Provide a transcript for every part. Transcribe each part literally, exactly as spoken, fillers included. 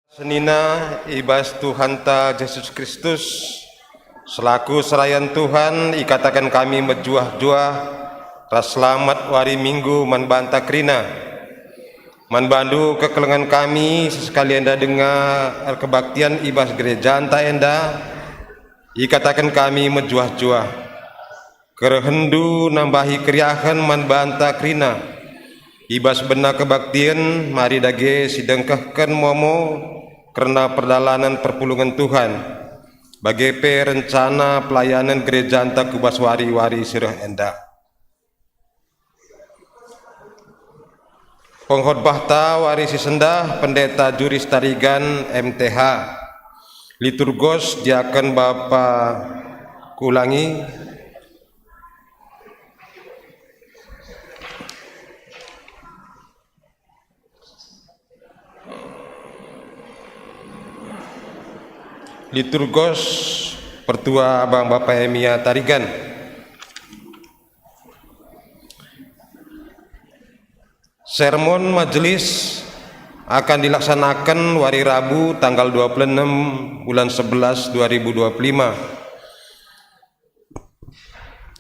Senina i bas Tuhanta Jesus Kristus, selaku serayan Tuhan ikataken kami mejuah-juah ras selamat wari Minggu man banta kerina. Man bandu kekelengen kami sesekali enda denga erkebaktian i bas gerejanta enda, ikataken kami mejuah-juah. Kerehenndu nambahi keriahen man banta kerina. I bas bena kebaktin, mari dage sidengkehken momo kerna perdalanen perpulungen Tuhan, bage pe rencana pelayanen gerejanta ku bas wari-wari si reh enda. Pengkhotbahta wari si sendah Pendeta Juris Tarigan, M T H. Liturgos diaken Bapa Kulangi. Liturgos pertua Abang Bapa Emia Tarigan. Sermon majelis akan dilaksanaken wari Rabu tanggal dua puluh enam bulan sebelas dua ribu dua puluh lima.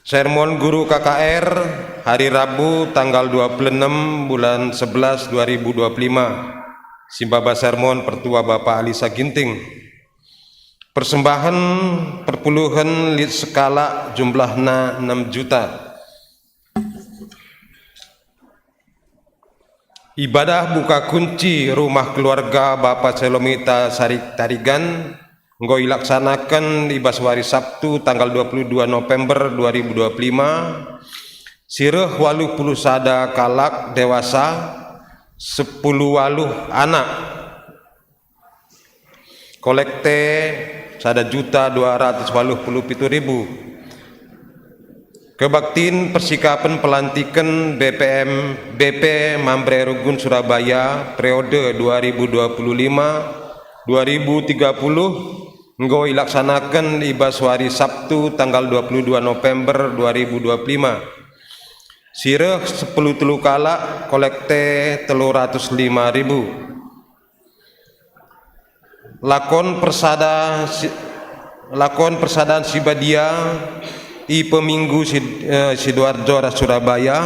Sermon guru K K R hari Rabu tanggal dua puluh enam bulan sebelas dua ribu dua puluh lima. Si maba sermon pertua Bapa Alisa Ginting. Persembahen perpuluhen lit sekalak jumlahna enam juta. Ibadah buka kunci rumah keluarga Bapa Selomita Sarik Tarigan enggo ilaksanaken i bas wari Sabtu tanggal dua puluh dua November dua ribu dua puluh lima, si reh waluh puluh sada kalak dewasa, sepuluh waluh anak. Kolekte sada juta dua ratus waluh puluh pitu ribu. Kebaktin persikapen pelantiken B P M, B P Mamre Runggun Surabaya periode dua ribu dua puluh lima dua ribu tiga puluh enggo ilaksanaken i bas wari Sabtu tanggal dua puluh dua November dua ribu dua puluh lima. Si reh sepuluh telu kalak, kolekte telu ratus lima ribu. Lakon persada si, lakon persadan si badia i peminggu si, eh, Sidoarjo ras Surabaya,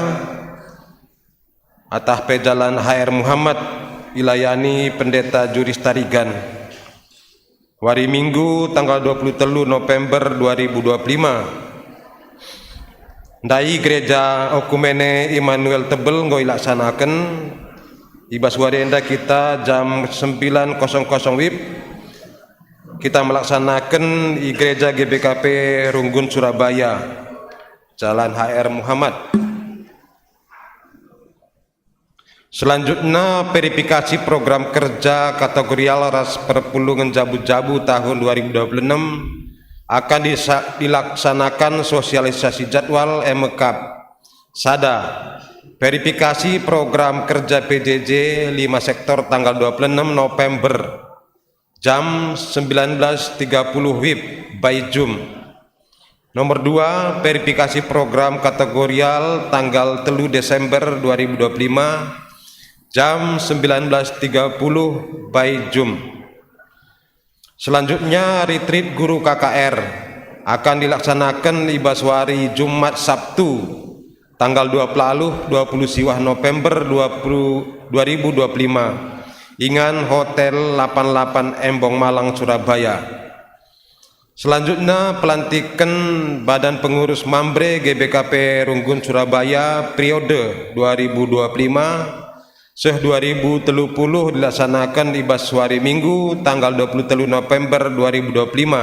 atah pe Jalan H R Muhammad, ilayani Pendeta Juris Tarigan. Wari Minggu tanggal dua puluh telu November dua ribu dua puluh lima. Ndai Gereja Okumene Immanuel Tebel enggo ilaksanaken. I bas wari enda kita jam sembilan kosong kosong wib, kita melaksanaken i Gereja G B K P Runggun Surabaya, Jalan H R Muhammad. Selanjutnya, verifikasi program kerja kategorial ras perpulungen jabu-jabu tahun dua ribu dua puluh enam akan disa-, dilaksanakan sosialisasi jadwal e mekap. Sada, verifikasi program kerja P J J lima sektor tanggal dua puluh enam November, jam sembilan belas tiga puluh wib by Zoom. Nomor dua, verifikasi program kategorial tanggal telu Desember dua ribu dua puluh lima, jam sembilan belas tiga puluh by Zoom. Selanjutnya, retreat guru K K R akan dilaksanaken i bas wari Jumat Sabtu, tanggal dua puluh, dua puluh siwah November dua puluh, dua ribu dua puluh lima, ingan Hotel lapan lapan Embong Malang, Surabaya. Selanjutnya, pelantiken Badan Pengurus Mamre G B K P Runggun Surabaya periode dua ribu dua puluh lima seh dua ribu telu puluh dilaksanaken i bas wari Minggu, tanggal dua puluh telu November dua ribu dua puluh lima,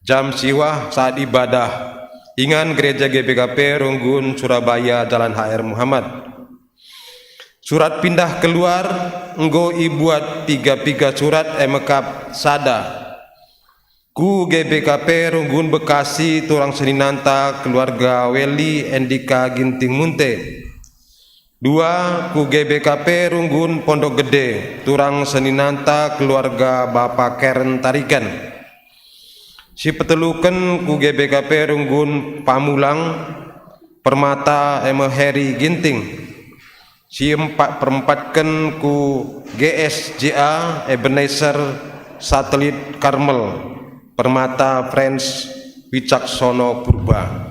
jam siwah saat ibadah, ingan Gereja G B K P Runggun Surabaya, Jalan H R Muhammad. Surat pindah keluar enggo ibuat piga-piga surat e mekap sada. Ku G B K P Runggun Bekasi, turang seninanta keluarga Weli Endika Ginting Munte. Dua, ku G B K P Runggun Pondok Gede, turang seninanta keluarga Bapa Karen Tarigan. Si peteluken ku G B K P Runggun Pamulang, Permata e me Heri Ginting. Si empat perempatken ku G S J A Ebenezer Satelit Karmel, Permata Friends, Wicaksono Purba.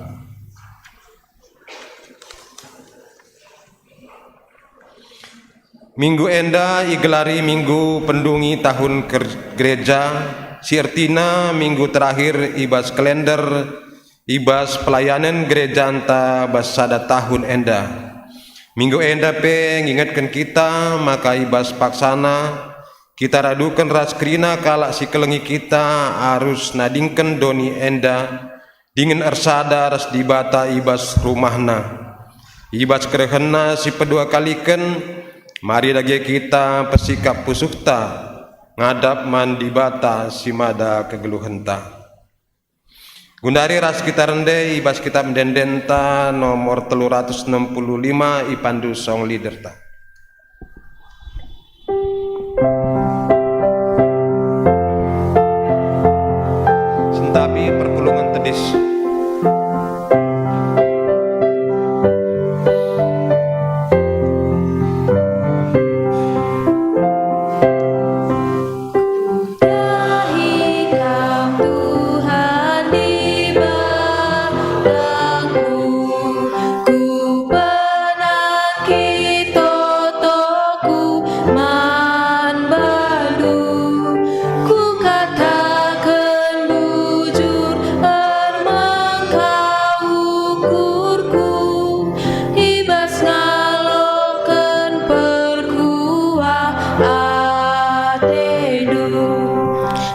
Minggu enda igelari Minggu Pendungi Tahun Ger-, Gereja, si ertina minggu terakhir i bas kalender, i bas pelayanen gerejanta bas sada tahun enda. Minggu enda pe ngingetken kita maka i bas paksana kita raduken ras kerina kalak si kelengi kita arus nadingken doni enda, dingen ersada ras Dibata i bas rumahNa. I bas kerehenNa si pedua kaliken, mari dage kita pesikap pusuhta ngadap man Dibata si mada kegeluhenta. Gundari ras kita rende i bas Kitab Ende-endenta nomor telu ratus enam puluh lima, ipandu song leaderta. Sentabi perpulungen tedis. Dahi Kam, Tuhan Dibatangku, ku penangkit totoku man bandu, kukataken bujur ermengkau ukurku, i bas ngaloken perkuah atendu.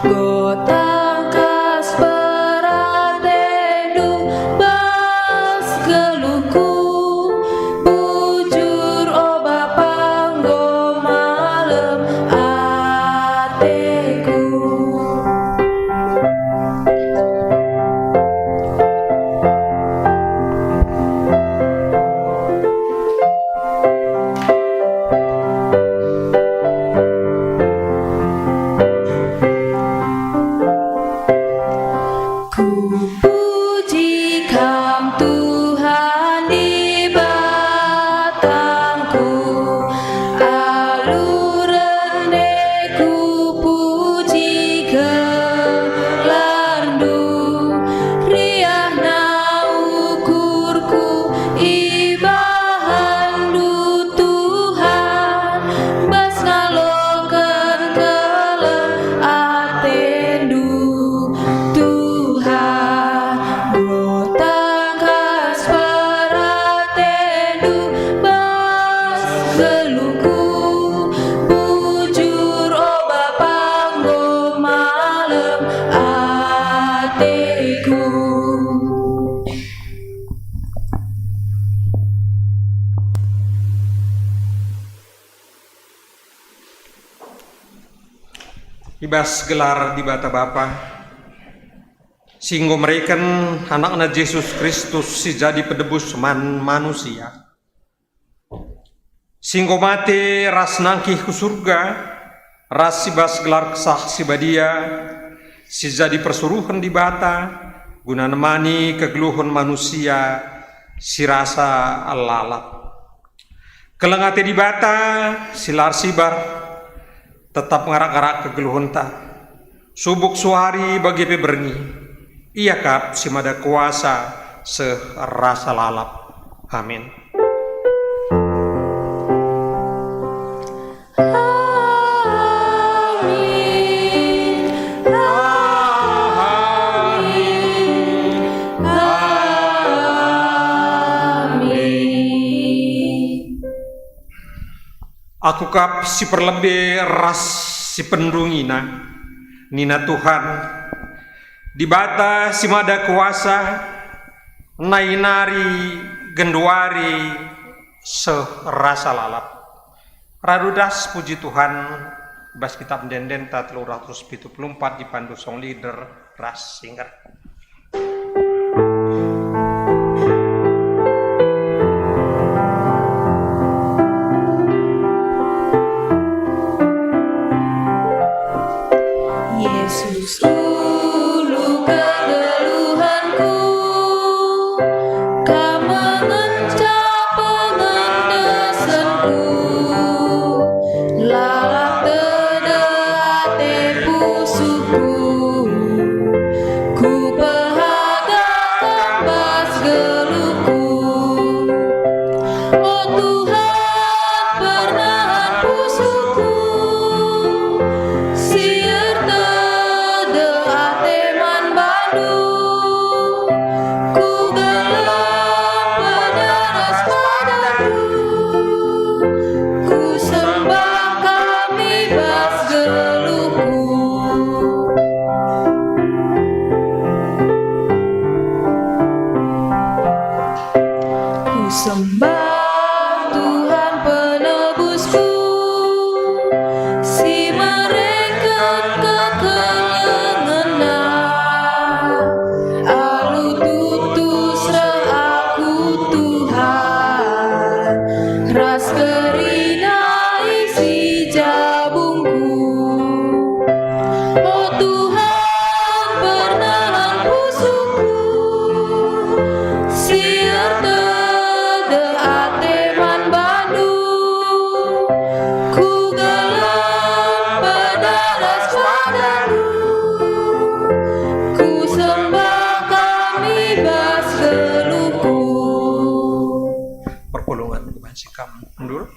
Enggo tangkas peratendu bas geluhku, bujur, o Bapa, enggo malem ateku. Kupuji Kam, Tuhan Dibatangku, alu rende kupuji gelarNdu, riahna ukurku ibahanNdu, Tuhan, bas ngaloken keleng atendu, Tuhan. Enggo tangkas peratendu bas geluhku, bujur, o Bapa, enggo malem ateku. I bas gelar Dibata Bapa, si enggo mereken AnakNa Jesus Kristus si jadi penebus man manusia, si enggo mate ras nangkih ku Surga, ras i bas gelar Kesah Si Badia, si jadi persuruhen Dibata, guna nemani kegeluhen manusia si rasa lalap. Keleng ate Dibata si la ersibar, tetap ngarak-ngarak kegeluhenta. Subuk suari bage pe berngi, Ia kap si mada kuasa seh rasa lalap. Amin. Amin. Amin. Amin. Aku kap si perlebe ras si pendungina, nina Tuhan, Dibata si mada kuasa, nai nari genduari seh rasa lalap. Radu das puji Tuhan, bas Kitab Ende-endenta telu ratus pitu puluh empat, ipandu song leader ras singer. Yesus, ulu kegeluhenku, Kam ngenca pengendesenku. Ku gelar pedaras padandu, ku sembah kami bas geluhku. Perpulungen kubanci kam mundur.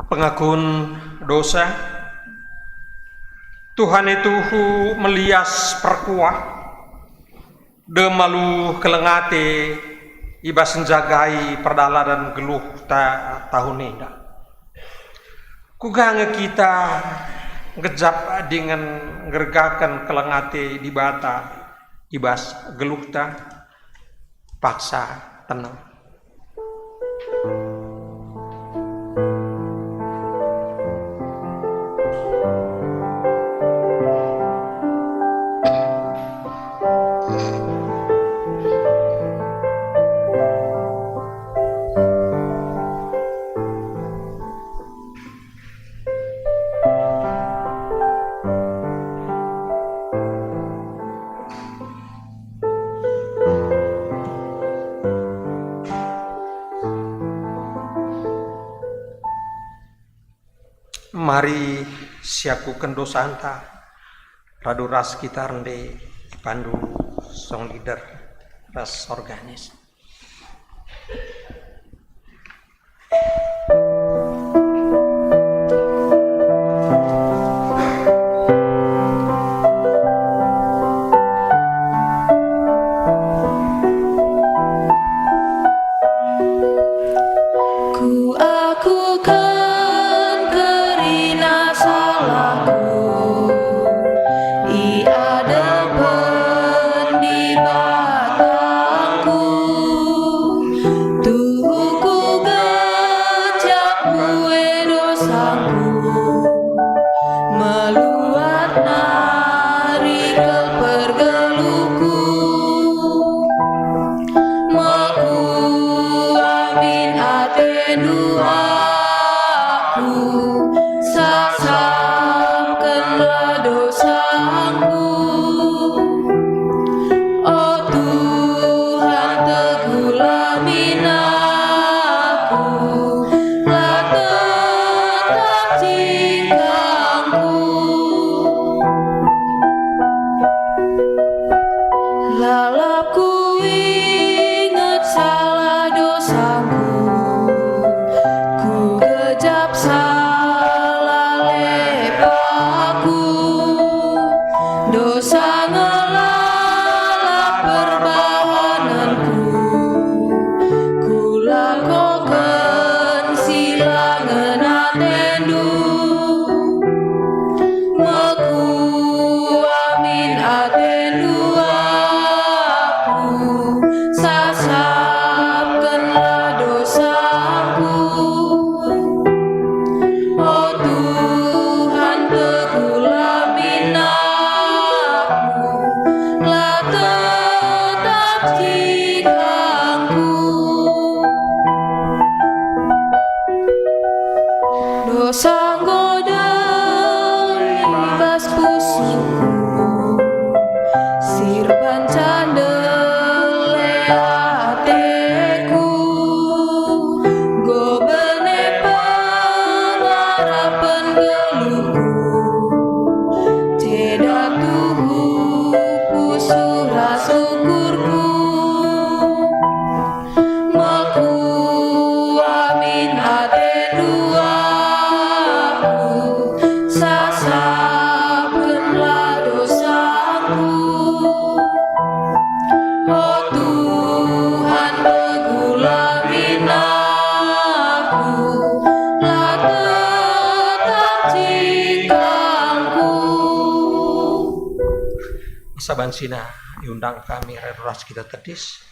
Pengakun dosa. Tuhan e tuhu melias perkuah, dem alu keleng ate i bas njagai perdalanen geluhta tahun enda. Kuga nge kita ngejap dingen nggergaken keleng ate Dibata i bas geluhta? Paksa tenang. Mari siakuken dosanta, radu ras kita rende ipandu song leader ras organis. Kuakuken kerina salahku i adepen Dibatangku. Tuhu kugejap kue dosangku, meluat nari kal pergeluhku. Mekuah min atendu aku, sasapkenlah dosangku. O Tuhan, teguhlah min aku, la tetap cikangku. Lalap kuinget salah dosangku, kugejap salah lepakku. Dosa ngelalap perbahanenku, kulakoken si la ngena atendu. Mekuah min atendu aku, sasapkenlah dosangku. O Tuhan, teguhlah min aku, la tetap cikangku. Dosa enggo dem i bas pusuhku, si erpanca ndele ateku, enggo bene pengarapen geluhku, ceda tuhu pusuh ras ukurku. Mekuah min atendu aku, sasapkenlah dosangku. O Tuhan, teguhlah min aku, la tetap cikangku. Saban sina iundang kami ras kita tedis.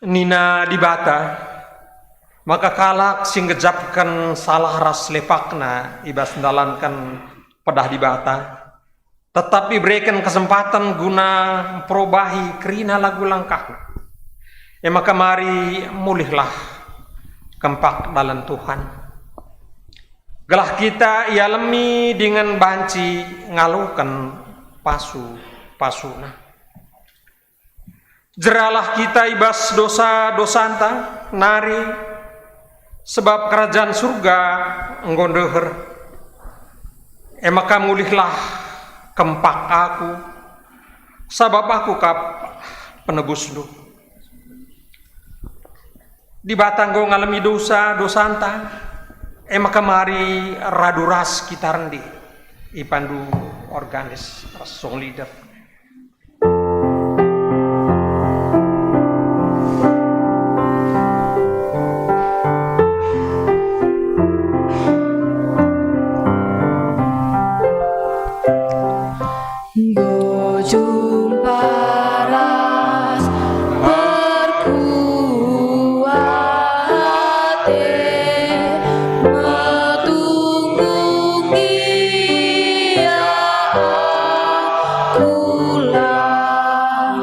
Nina Dibata, maka kalak si ngejapken salah ras lepakna i bas ndalanken pedah Dibata, tetap ibereken kesempaten guna mperobahi kerina lagu langkahna. E maka mari mulihlah kempak dalan Tuhan. Gelah kita ialemi dingen banci ngaloken pasu-pasuNa. Jeralah kita i bas dosa-dosanta nari, sebab kerajan Surga enggo ndeher. E maka mulihlah kempak aku, sabap aku kap penebusndu. Dibata enggo ngalemi dosa-dosanta, e maka mari radu ras kita rende. Ipandu organis ras song leader. Enggo jumpa ras perkuah ate, metunggung gia aku lah.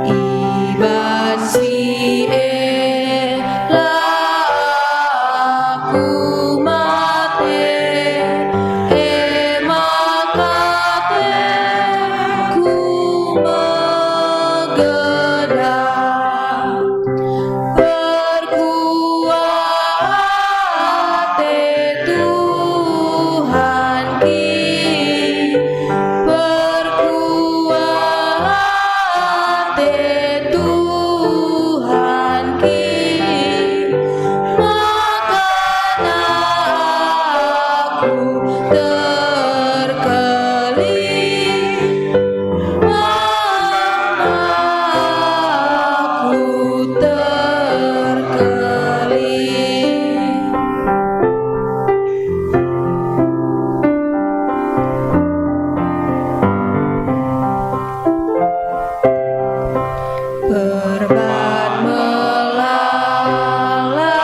I bas si e la aku mate, e maka ku megedah. Perkuah ate Tuhan ki, perkuah ate Tuhan ki, maka aku terkelin. Aku terkelin. Perban melala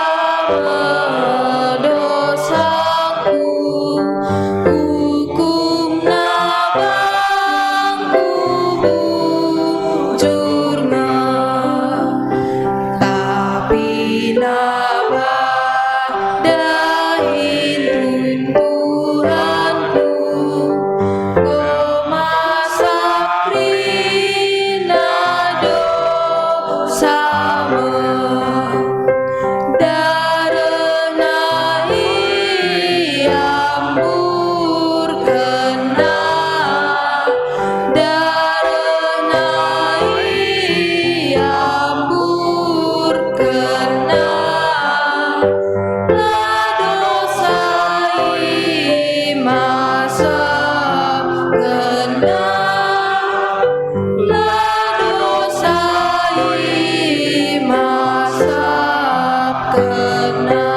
dosaku, ukumna bangku bujur nge. Tapi nabah dahin Tuhanku, enggo masap kerina dosa me. DarehNa iamburkenNa, DarehNa iamburkenNa, la dosa imasapkenNa. La dosa imasapkenNa.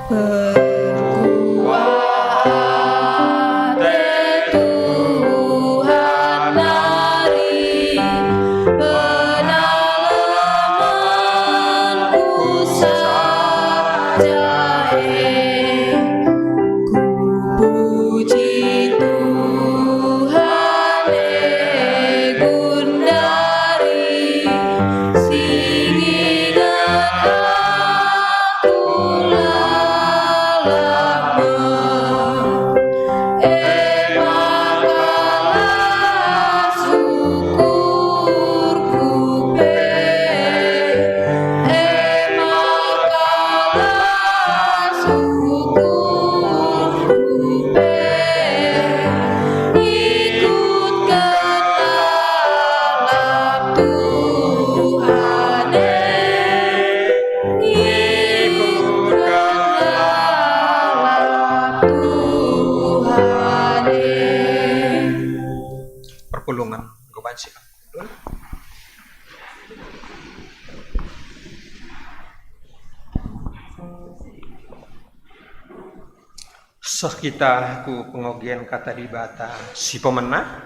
Perkuah ate Tuhan nari penalemanku saja e. Kupuji Tuhan e gundari, si nginget aku lalap me. E maka la syukurku pe, e maka la syukurku pe, ikutken lalap Tuhan e. Ngikutken lalap Tuhan e. Perpulungen enggo banci kundul. Seh kita ku pengogen Kata Dibata si pemena.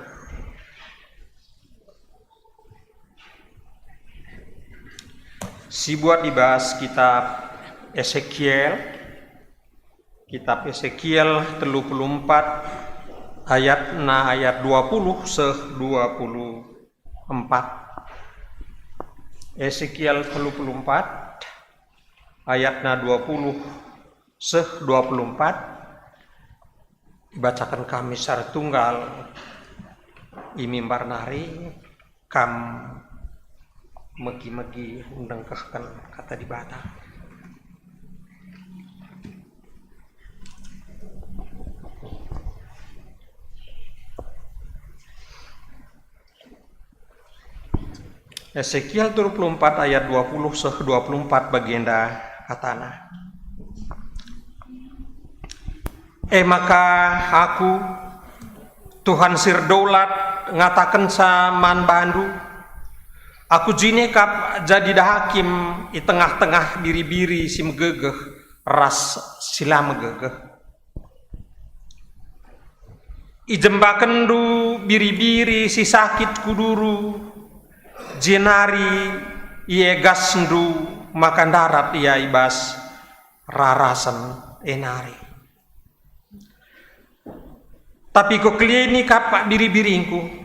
Sibuat i bas kitab Esekiel, kitab Esekiel telu puluh empat, ayatna ayat dua puluh seh dua puluh empat. Esekiel telu puluh empat, ayatna dua puluh seh dua puluh empat, ibacaken kami secara tunggal i mimbar nari, kam megi-megi ndengkehken Kata Dibata. Esekiel dua puluh empat ayat dua puluh seh dua puluh empat bagenda katana, "E maka Aku, Tuhan si erdaulat, ngatakenca man bandu, Aku jine kap jadi dahakim i tengah-tengah biri-biri si megegeh ras si la megegeh. Ijembakenndu biri-biri si sakit ku duru, jenari iegasndu maka ndarat ia i bas rarasen e nari. Tapi Kukelini kap biri-biringKu,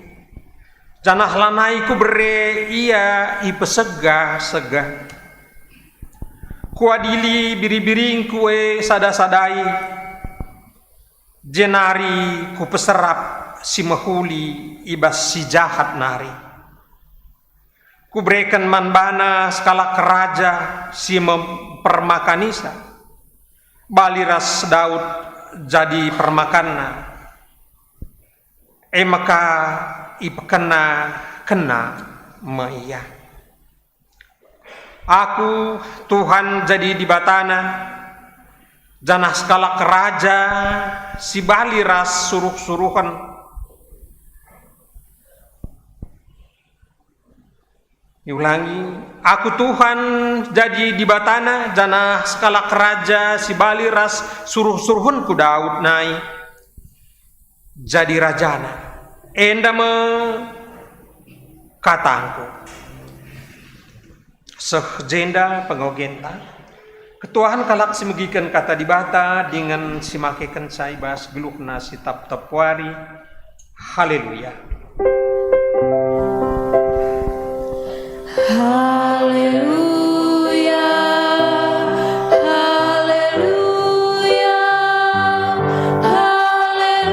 janah lanai Kubere ia ipesega-sega. Kuadili biri-biringKu e sada-sadai, jenari Kupeserap si mehuli i bas si jahat nari. Kubereken man bana sekalak raja si mempermakanisa, bali ras Daud jadi permakanna, e maka ipekenna-kenna me ia. Aku, Tuhan, jadi Dibatana, janah sekalak raja si bali ras suruh-suruhen." Iulangi, "Aku Tuhan jadi Dibatana, janah sekalak raja si bali ras suruh-suruhenKu Daud nai jadi rajana. Enda me katangKu." Seh jenda pengogenta. Ketuahen kalak si megiken Kata Dibata dingen si makekenca i bas geluhna si tep-tep wari. Haleluya. Haleluya, haleluya, haleluya.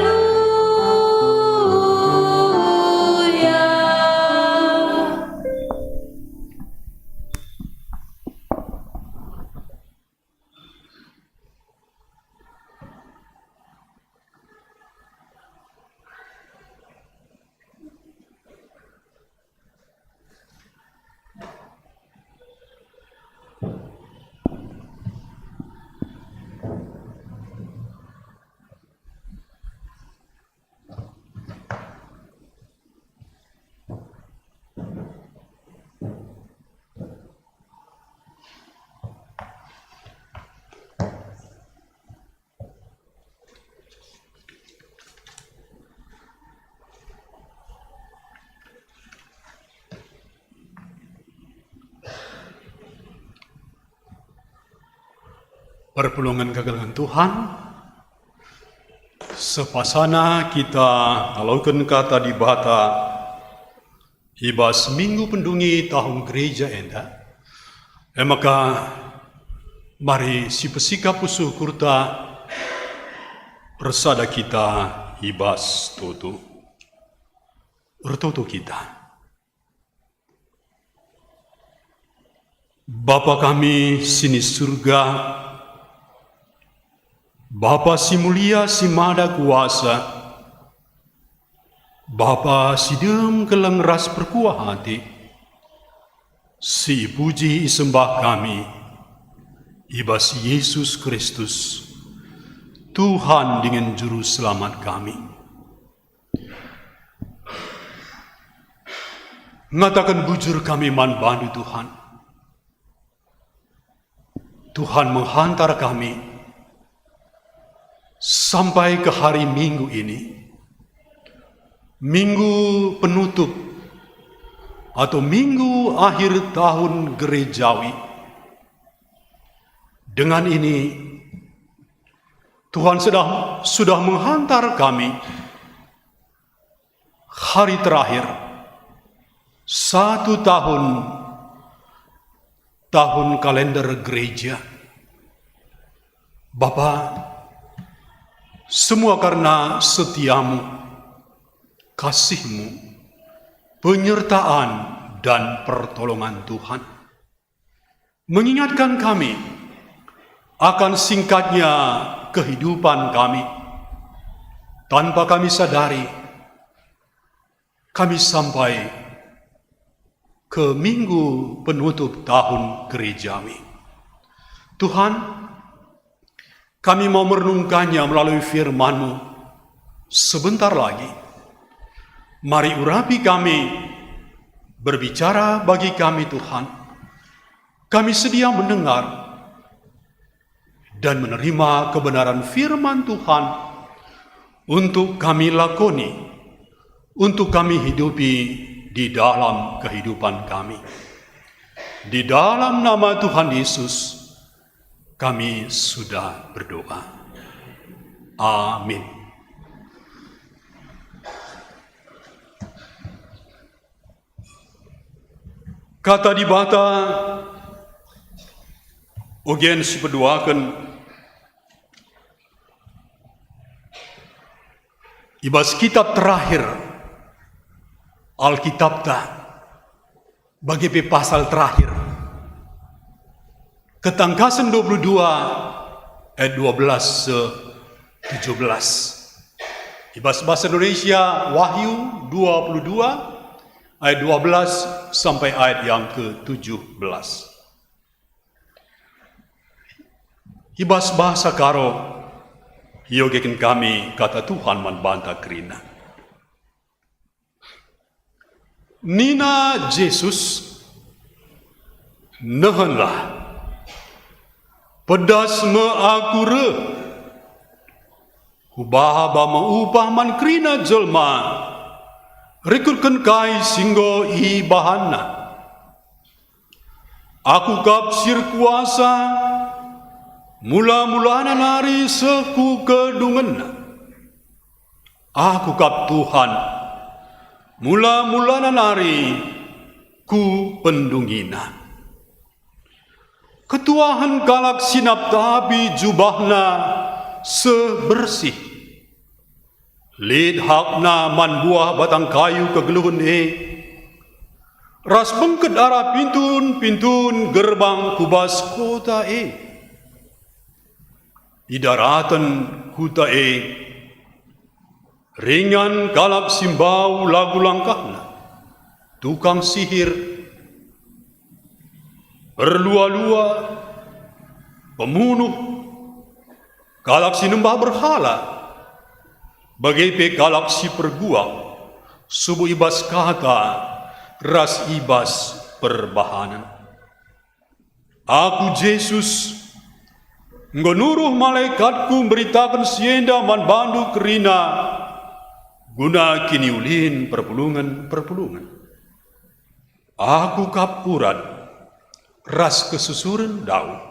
Perpulungen kekelengen Tuhan, sepasana kita ngaloken Kata Dibata i bas Minggu Pendungi tahun Gereja enda. E maka, mari sipesikap pusuh kurta, ersada kita i bas tutu. Ertutu kita. Bapa kami si ni Surga, Bapa si mulia si mada kuasa, Bapa si dem keleng ras perkuah ate, si ipuji isembah kami i bas Yesus Kristus, Tuhan dingen Juru Selamat kami. Ngataken bujur kami man bandu, Tuhan. Tuhan menghantar kami sampai ke hari Minggu ini, Minggu penutup atau Minggu akhir tahun gerejawi. Dengan ini, Tuhan sudah, sudah menghantar kami hari terakhir satu tahun tahun kalender gereja. Bapa, semua karena setiamu, kasihmu, penyertaan, dan pertolongan Tuhan. Mengingatkan kami akan singkatnya kehidupan kami. Tanpa kami sadari, kami sampai ke minggu penutup tahun gerejawi. Tuhan, kami mau merenungkannya melalui firman-Mu sebentar lagi. Mari urapi kami, berbicara bagi kami, Tuhan. Kami sedia mendengar dan menerima kebenaran firman Tuhan untuk kami lakoni, untuk kami hidupi di dalam kehidupan kami. Di dalam nama Tuhan Yesus, kami sudah berdoa. Amin. Kata Dibata, ugen si peduaken i bas kitab terakhir Alkitapta, bage pe pasal terakhir. Ketangkasen dua puluh dua ayat dua belas seh tujuh belas. I bas bahasa Indonesia, Wahyu dua puluh dua ayat dua belas sampai ayat yang ke tujuh belas. I bas bahasa Karo, iogeken kami kata Tuhan man banta kerina. Nina Jesus, "Nehenlah, pedas me Aku reh. Kubaha baba me upah man kerina jelma, rikutken kai si enggo ibahanna. Aku kap si erkuasa, mula-mulana nari seh ku kedungenna. Aku kap Tuhan, mula-mulana nari ku pendungina. Ketuahen kalak si naptapi jubahna seh bersih. Lit hakna man buah batang kayu kegeluhen e, ras bengket arah pintun-pintun gerbang ku bas kota e. I daraten kuta e, ringan kalak si mbau lagu langkahna, tukang sihir, perlua-lua, pemunuh, kalak si nembah berhala, bage pe kalak si perguak, subuk i bas kata ras i bas perbahanen. Aku, Jesus, enggo nuruh malaekatku mberitaken si enda man bandu kerina guna kiniulin perpulungen-perpulungen. Aku kap urat ras kesusuren Daud.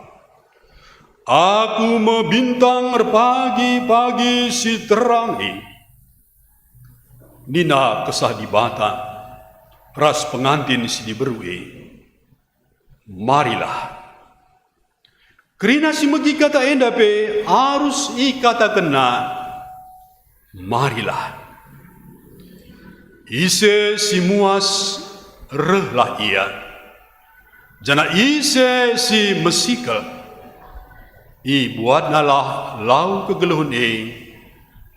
Aku me bintang erpagi-pagi si terang e." Nina Kesah Dibata ras pengantin si diberu e, "Marilah." Kerina si megi kata enda pe arus ikatakenna, "Marilah." Ise si muas, rehlah ia, janah ise si mesikel, ibuatnalah lau kegeluhen e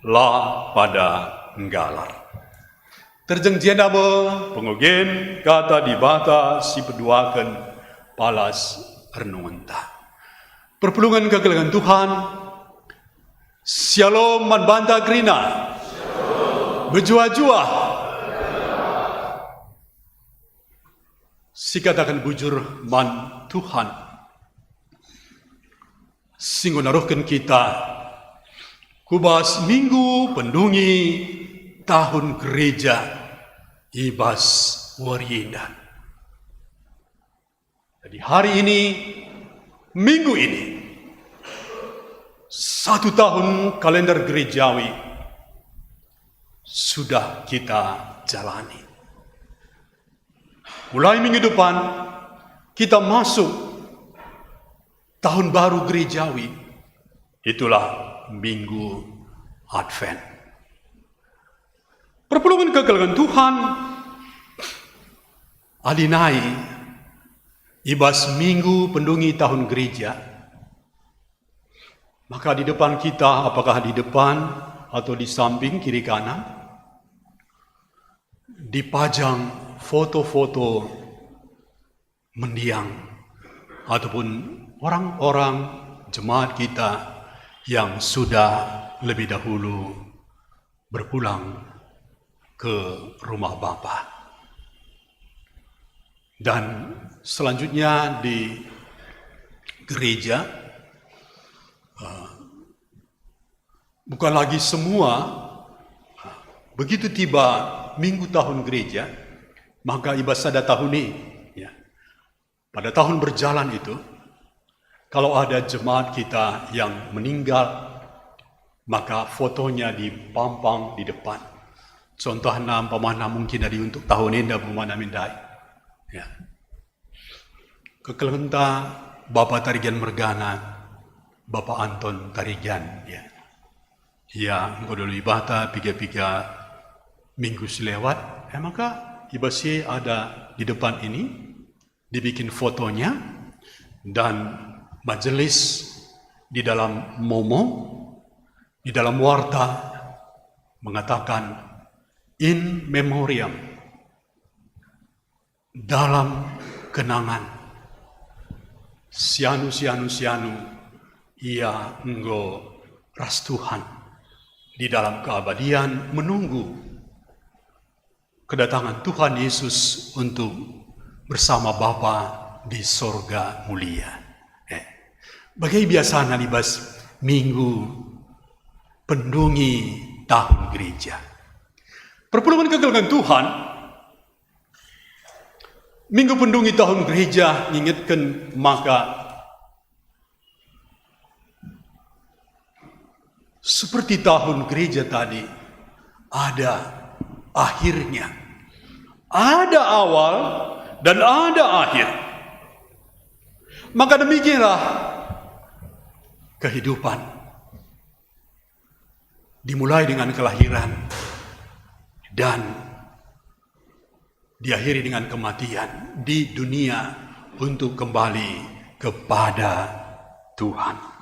la pada nggalar. Terjeng jenda me pengogen kata Dibata si peduaken palas renungenta. Perpulungen kekelengen Tuhan, Syalom man banta kerina. Mejuah-juah. Sikataken bujur man Tuhan si enggo naruhken kita ku bas minggu pendungi tahun gereja i bas wari enda. Jadi hari ini, minggu ini, satu tahun kalender gerejawi sudah kita jalani. Mulai minggu depan, kita masuk Tahun Baru Gerejawi, itulah Minggu Advent. Perpulungen kekelengen Tuhan, adi nai i bas Minggu Pendungi Tahun Gereja, maka di depan kita, apakah di depan atau di samping, kiri kanan, dipajang foto-foto mendiang ataupun orang-orang jemaat kita yang sudah lebih dahulu berpulang ke rumah Bapa. Dan selanjutnya di gereja, eh, bukan lagi semua, begitu tiba minggu tahun gereja, maka i bas sada tahun e, ya, pada tahun berjalan itu, kalau ada jemaat kita yang meninggal, maka fotonya dipampang di depan. Contohna, umpamana, mungkin adi untuk tahun enda, umpamana, mindai. Ya. Kekelengenta Bapa Tarigan mergana, Bapa Anton Tarigan, ya. Ia enggo dialui Dibata piga-piga minggu si lewat, e maka i bas si ada di depan ini, dibikin fotonya, dan majelis di dalam momo, di dalam warta mengatakan, "In memoriam," dalam kenangan, si anu, si anu, si anu, ia enggo ras Tuhan di dalam keabadian, menunggu kedatangan Tuhan Yesus untuk bersama Bapa di sorga mulia. Eh, bage biasana i bas Minggu Pendungi Tahun Gereja. Perpulungen kekelengen Tuhan, Minggu Pendungi Tahun Gereja ngingetken maka seperti tahun gereja tadi, ada akhirnya. Ada awal dan ada akhir. Maka demikianlah kehidupan. Dimulai dengan kelahiran dan diakhiri dengan kematian di dunia untuk kembali kepada Tuhan.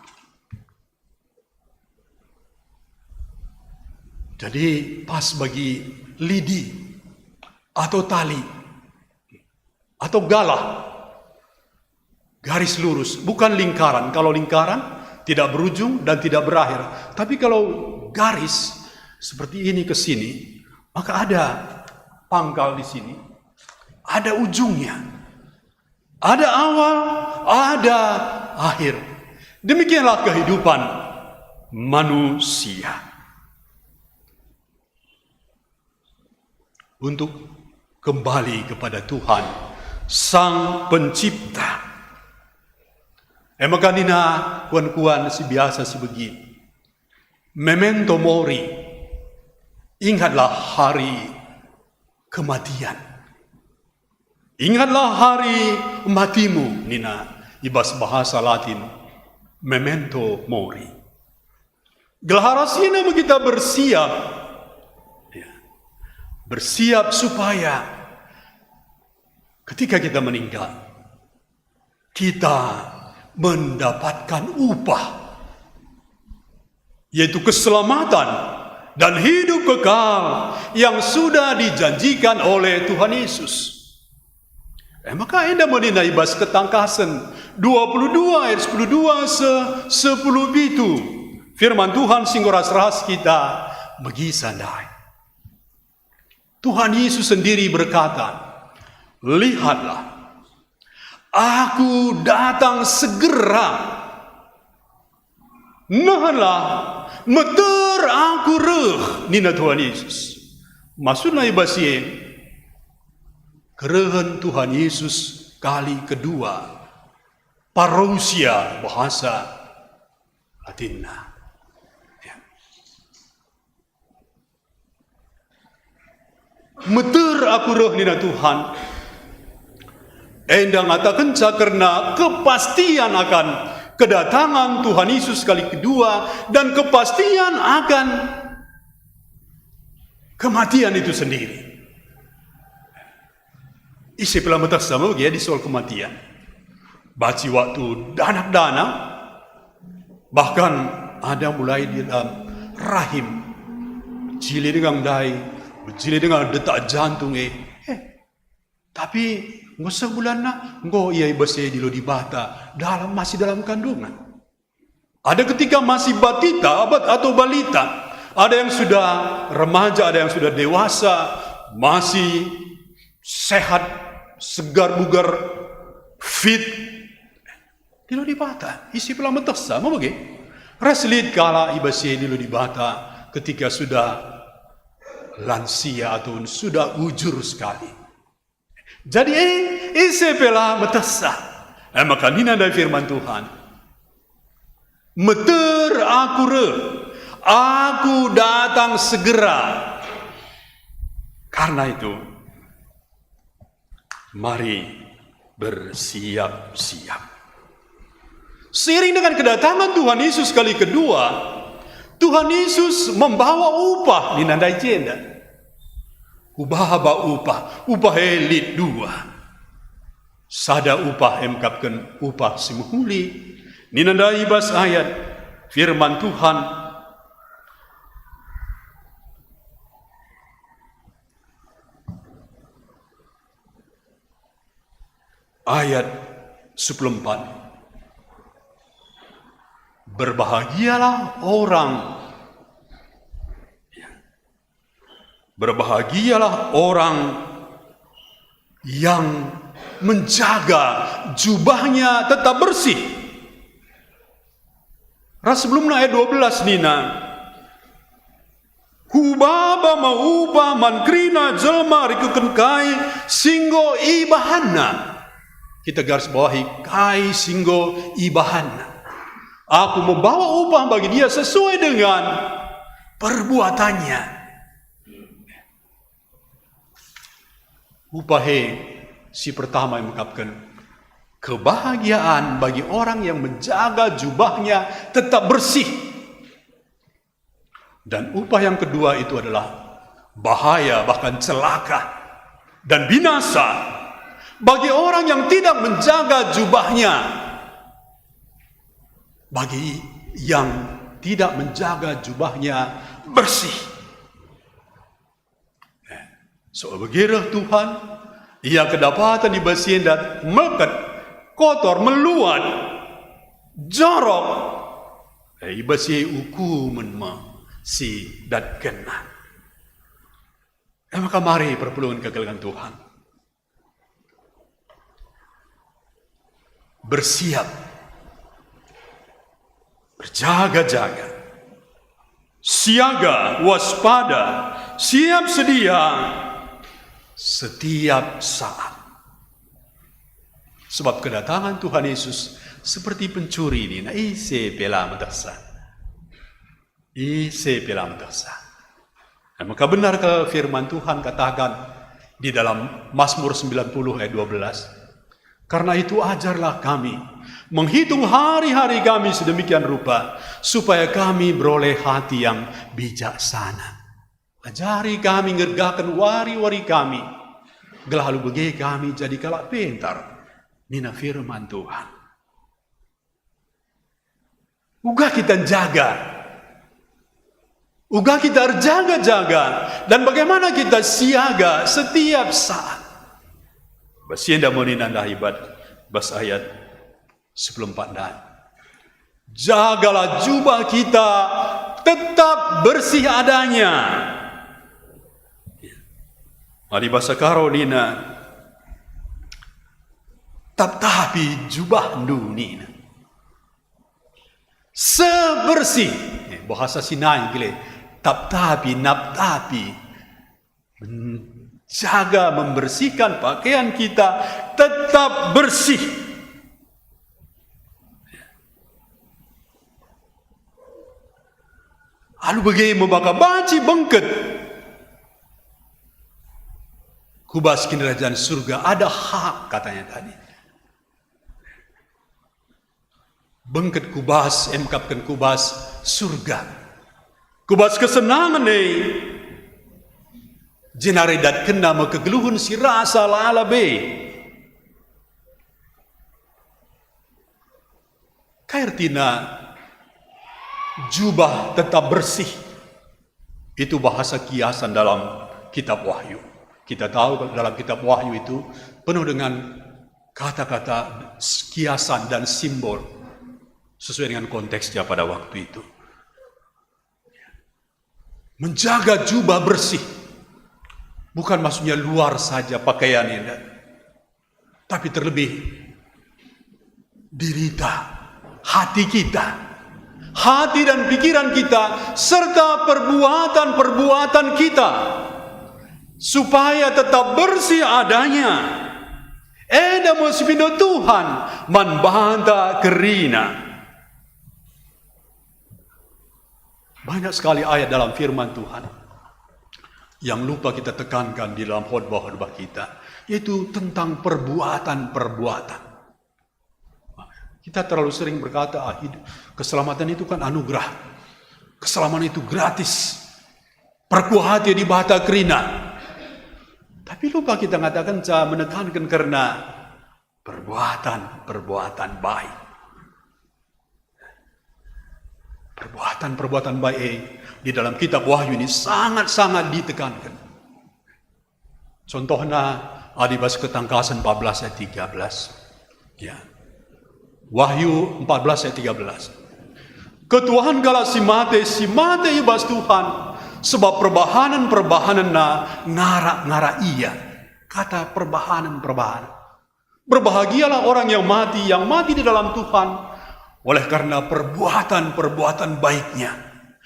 Jadi, pas bagi lidi atau tali atau galah, garis lurus, bukan lingkaran. Kalau lingkaran, tidak berujung dan tidak berakhir. Tapi kalau garis seperti ini ke sini, maka ada pangkal di sini, ada ujungnya. Ada awal, ada akhir. Demikianlah kehidupan manusia. Untuk kembali kepada Tuhan, Sang Pencipta. E maka nina kuan-kuan si biasa si begin, "Memento mori," ingatlah hari kematian. "Ingatlah hari matimu," nina i bas bahasa Latin, "Memento mori." Gelah arah si enda me kita bersiap, ya, bersiap supaya ketika kita meninggal, kita mendapatkan upah, yaitu keselamatan dan hidup kekal yang sudah dijanjikan oleh Tuhan Yesus. E maka enda me nina i bas Ketangkasen dua puluh dua ayat sepuluh dua se-, sepuluh pitu. Firman Tuhan si enggo ras-ras kita megisan ndai. Tuhan Yesus sendiri berkata, "Lihatlah, Aku datang segera. Nehenlah, meter Aku reh," nina Tuhan Yesus. Maksudna i bas si e, kerehen Tuhan Yesus kali kedua, parousia bahasa Latinna. Ya. "Meter Aku reh," nina Tuhan. Enda ngatakenca kerna kepastian akan kedatangan Tuhan Yesus kali kedua dan kepastian akan kematian itu sendiri. Ise pe la metehsa me bage adi soal kematian. Banci waktu danak-danak, bahkan ada mulai di dalam rahim, jile denga ndai, jile denga detak jantung e. Eh, tapi enggo seh bulanna, enggo ia i bas e dilo Dibata, dalam, masih dalam kandungan. Ada ketika masih batita, abat atau balita. Ada yang sudah remaja, ada yang sudah dewasa, masih sehat, segar bugar, fit. Dilo Dibata, ise pe la metehsa, me bage. Ras lit kalak i bas e dilo Dibata ketika sudah lansia atau sudah ujur sekali. Jadi, eh, ise pe la metehsa. Eh, maka nina ndai firman Tuhan, "Meter Aku reh, Aku datang segera." Karena itu, mari bersiap-siap. Seiring dengan kedatangan Tuhan Yesus kali kedua, Tuhan Yesus membawa upah, nina ndai jenda. Kubaba upah, upah e lit dua. Sada upah e mekapken upah si mehuli. Nina ndai bas ayat firman Tuhan, ayat sepuluh empat. Berbahagialah orang, berbahagialah orang yang menjaga jubahnya tetap bersih. Ras sebelumna ayat dua belas nina, "Kubaba me upah man kerina jelma rikutken kai si enggo ibahanna." Kita garis bawahi kai si enggo ibahanna. "Aku membawa upah bagi dia sesuai dengan perbuatannya." Upah e si pertama yang mengungkapkan kebahagiaan bagi orang yang menjaga jubahnya tetap bersih. Dan upah yang kedua itu adalah bahaya, bahkan celaka dan binasa bagi orang yang tidak menjaga jubahnya, bagi yang tidak menjaga jubahnya bersih. Eh, so bage reh Tuhan, ia kedapaten i bas si enda melket, kotor, meluat, jorok. Eh, i bas si e ukumen me si datkenna. E maka mari perpulungen kekelengen Tuhan. Bersiap, berjaga-jaga, siaga, waspada, siap sedia setiap saat. Sebab kedatangan Tuhan Yesus seperti pencuri nina, ise pe la metehsa. Ise pe la metehsa. Nah, maka benar kal firman Tuhan katakan di dalam Mazmur sembilan puluh ayat dua belas, "Karena itu ajarlah kami menghitung hari-hari kami sedemikian rupa, supaya kami beroleh hati yang bijaksana. Ajari kami ngergaken wari-wari kami, gelah alu bage kami jadi kalak pentar," nina firman Tuhan. Uga kita njaga. Uga kita erjaga-jaga. Dan bagaimana kita siaga setiap saat. Bas si enda moni nandahi bas, bas ayat sepuluh empat ndai. Jagalah jubah kita tetap bersih adanya. Adi basa Karo nina, "Tap-tapi jubahndu," nina. Sebersih, eh, bahasa Sinai kile, tap-tapi, nap-tapi, menjaga, membersihkan pakaian kita tetap bersih. Alu bage me maka banci bengket ku bas Kinirajan Surga, ada hak katanya tadi. Bengket ku bas, emkapken ku bas Surga. Ku bas kesenangen e, jenari datkenna me kegeluhen si rasa lalap e. Kai ertina jubah tetap bersih? Itu bahasa kiasan dalam kitab Wahyu. Kita tahu kalau dalam kitab Wahyu itu penuh dengan kata-kata kiasan dan simbol sesuai dengan konteksnya pada waktu itu. Menjaga jubah bersih bukan maksudnya luar saja pakaian, enggak, tapi terlebih dirita, hati kita, hati dan pikiran kita, serta perbuatan-perbuatan kita, supaya tetap bersih adanya. Enda me si pindo Tuhan man banta kerina. Banyak sekali ayat dalam firman Tuhan yang lupa kita tekankan di dalam khotbah-khotbah kita, yaitu tentang perbuatan-perbuatan. Kita terlalu sering berkata, "Ah, hidup, keselamatan itu kan anugerah. Keselamatan itu gratis. Perkuah hati Dibata kerina." Tapi lupa kita ngatakenca, menekanken kerna perbuatan-perbuatan baik. Perbuatan-perbuatan baik e di dalam kitab Wahyu ini sangat-sangat ditekanken. Contohna, adi bas Ketangkasen empat belas ayat tiga belas. Ya. Wahyu empat belas ayat tiga belas. "Ketuahen kalak si mate, si mate i bas Tuhan, sebab perbahanen-perbahanenna ngarak-ngarak ia." Kata perbahanen-perbahanen. Berbahagialah orang yang mati, yang mati di dalam Tuhan, oleh karena perbuatan-perbuatan baiknya.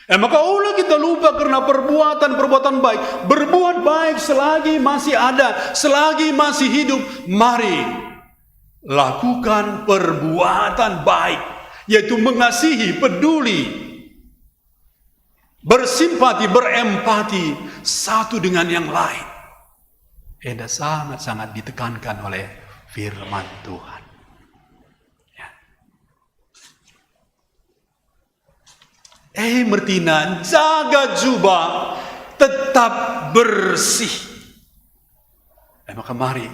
E maka, ula kita lupa kerna perbuatan-perbuatan baik. Berbuat baik selagi masih ada, selagi masih hidup. Mari, lakukan perbuatan baik, yaitu mengasihi, peduli, bersimpati, berempati satu dengan yang lain. Enda sangat-sangat ditekankan oleh firman Tuhan. Ya. E me ertina jaga jubah tetap bersih. E maka mari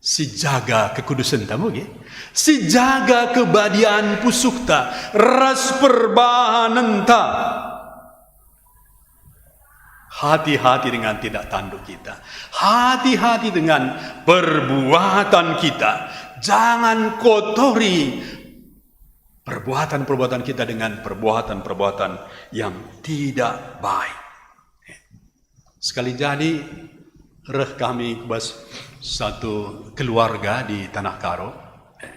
sijaga kekudusenta, mugi. Sijaga kebadian pusuhta ras perbahanenta. Hati-hati dengan tindak tanduk kita. Hati-hati dengan perbuatan kita. Jangan kotori perbuatan-perbuatan kita dengan perbuatan-perbuatan yang tidak baik. Sekali jadi, reh kami ku bas satu keluarga di Tanah Karo. Eh,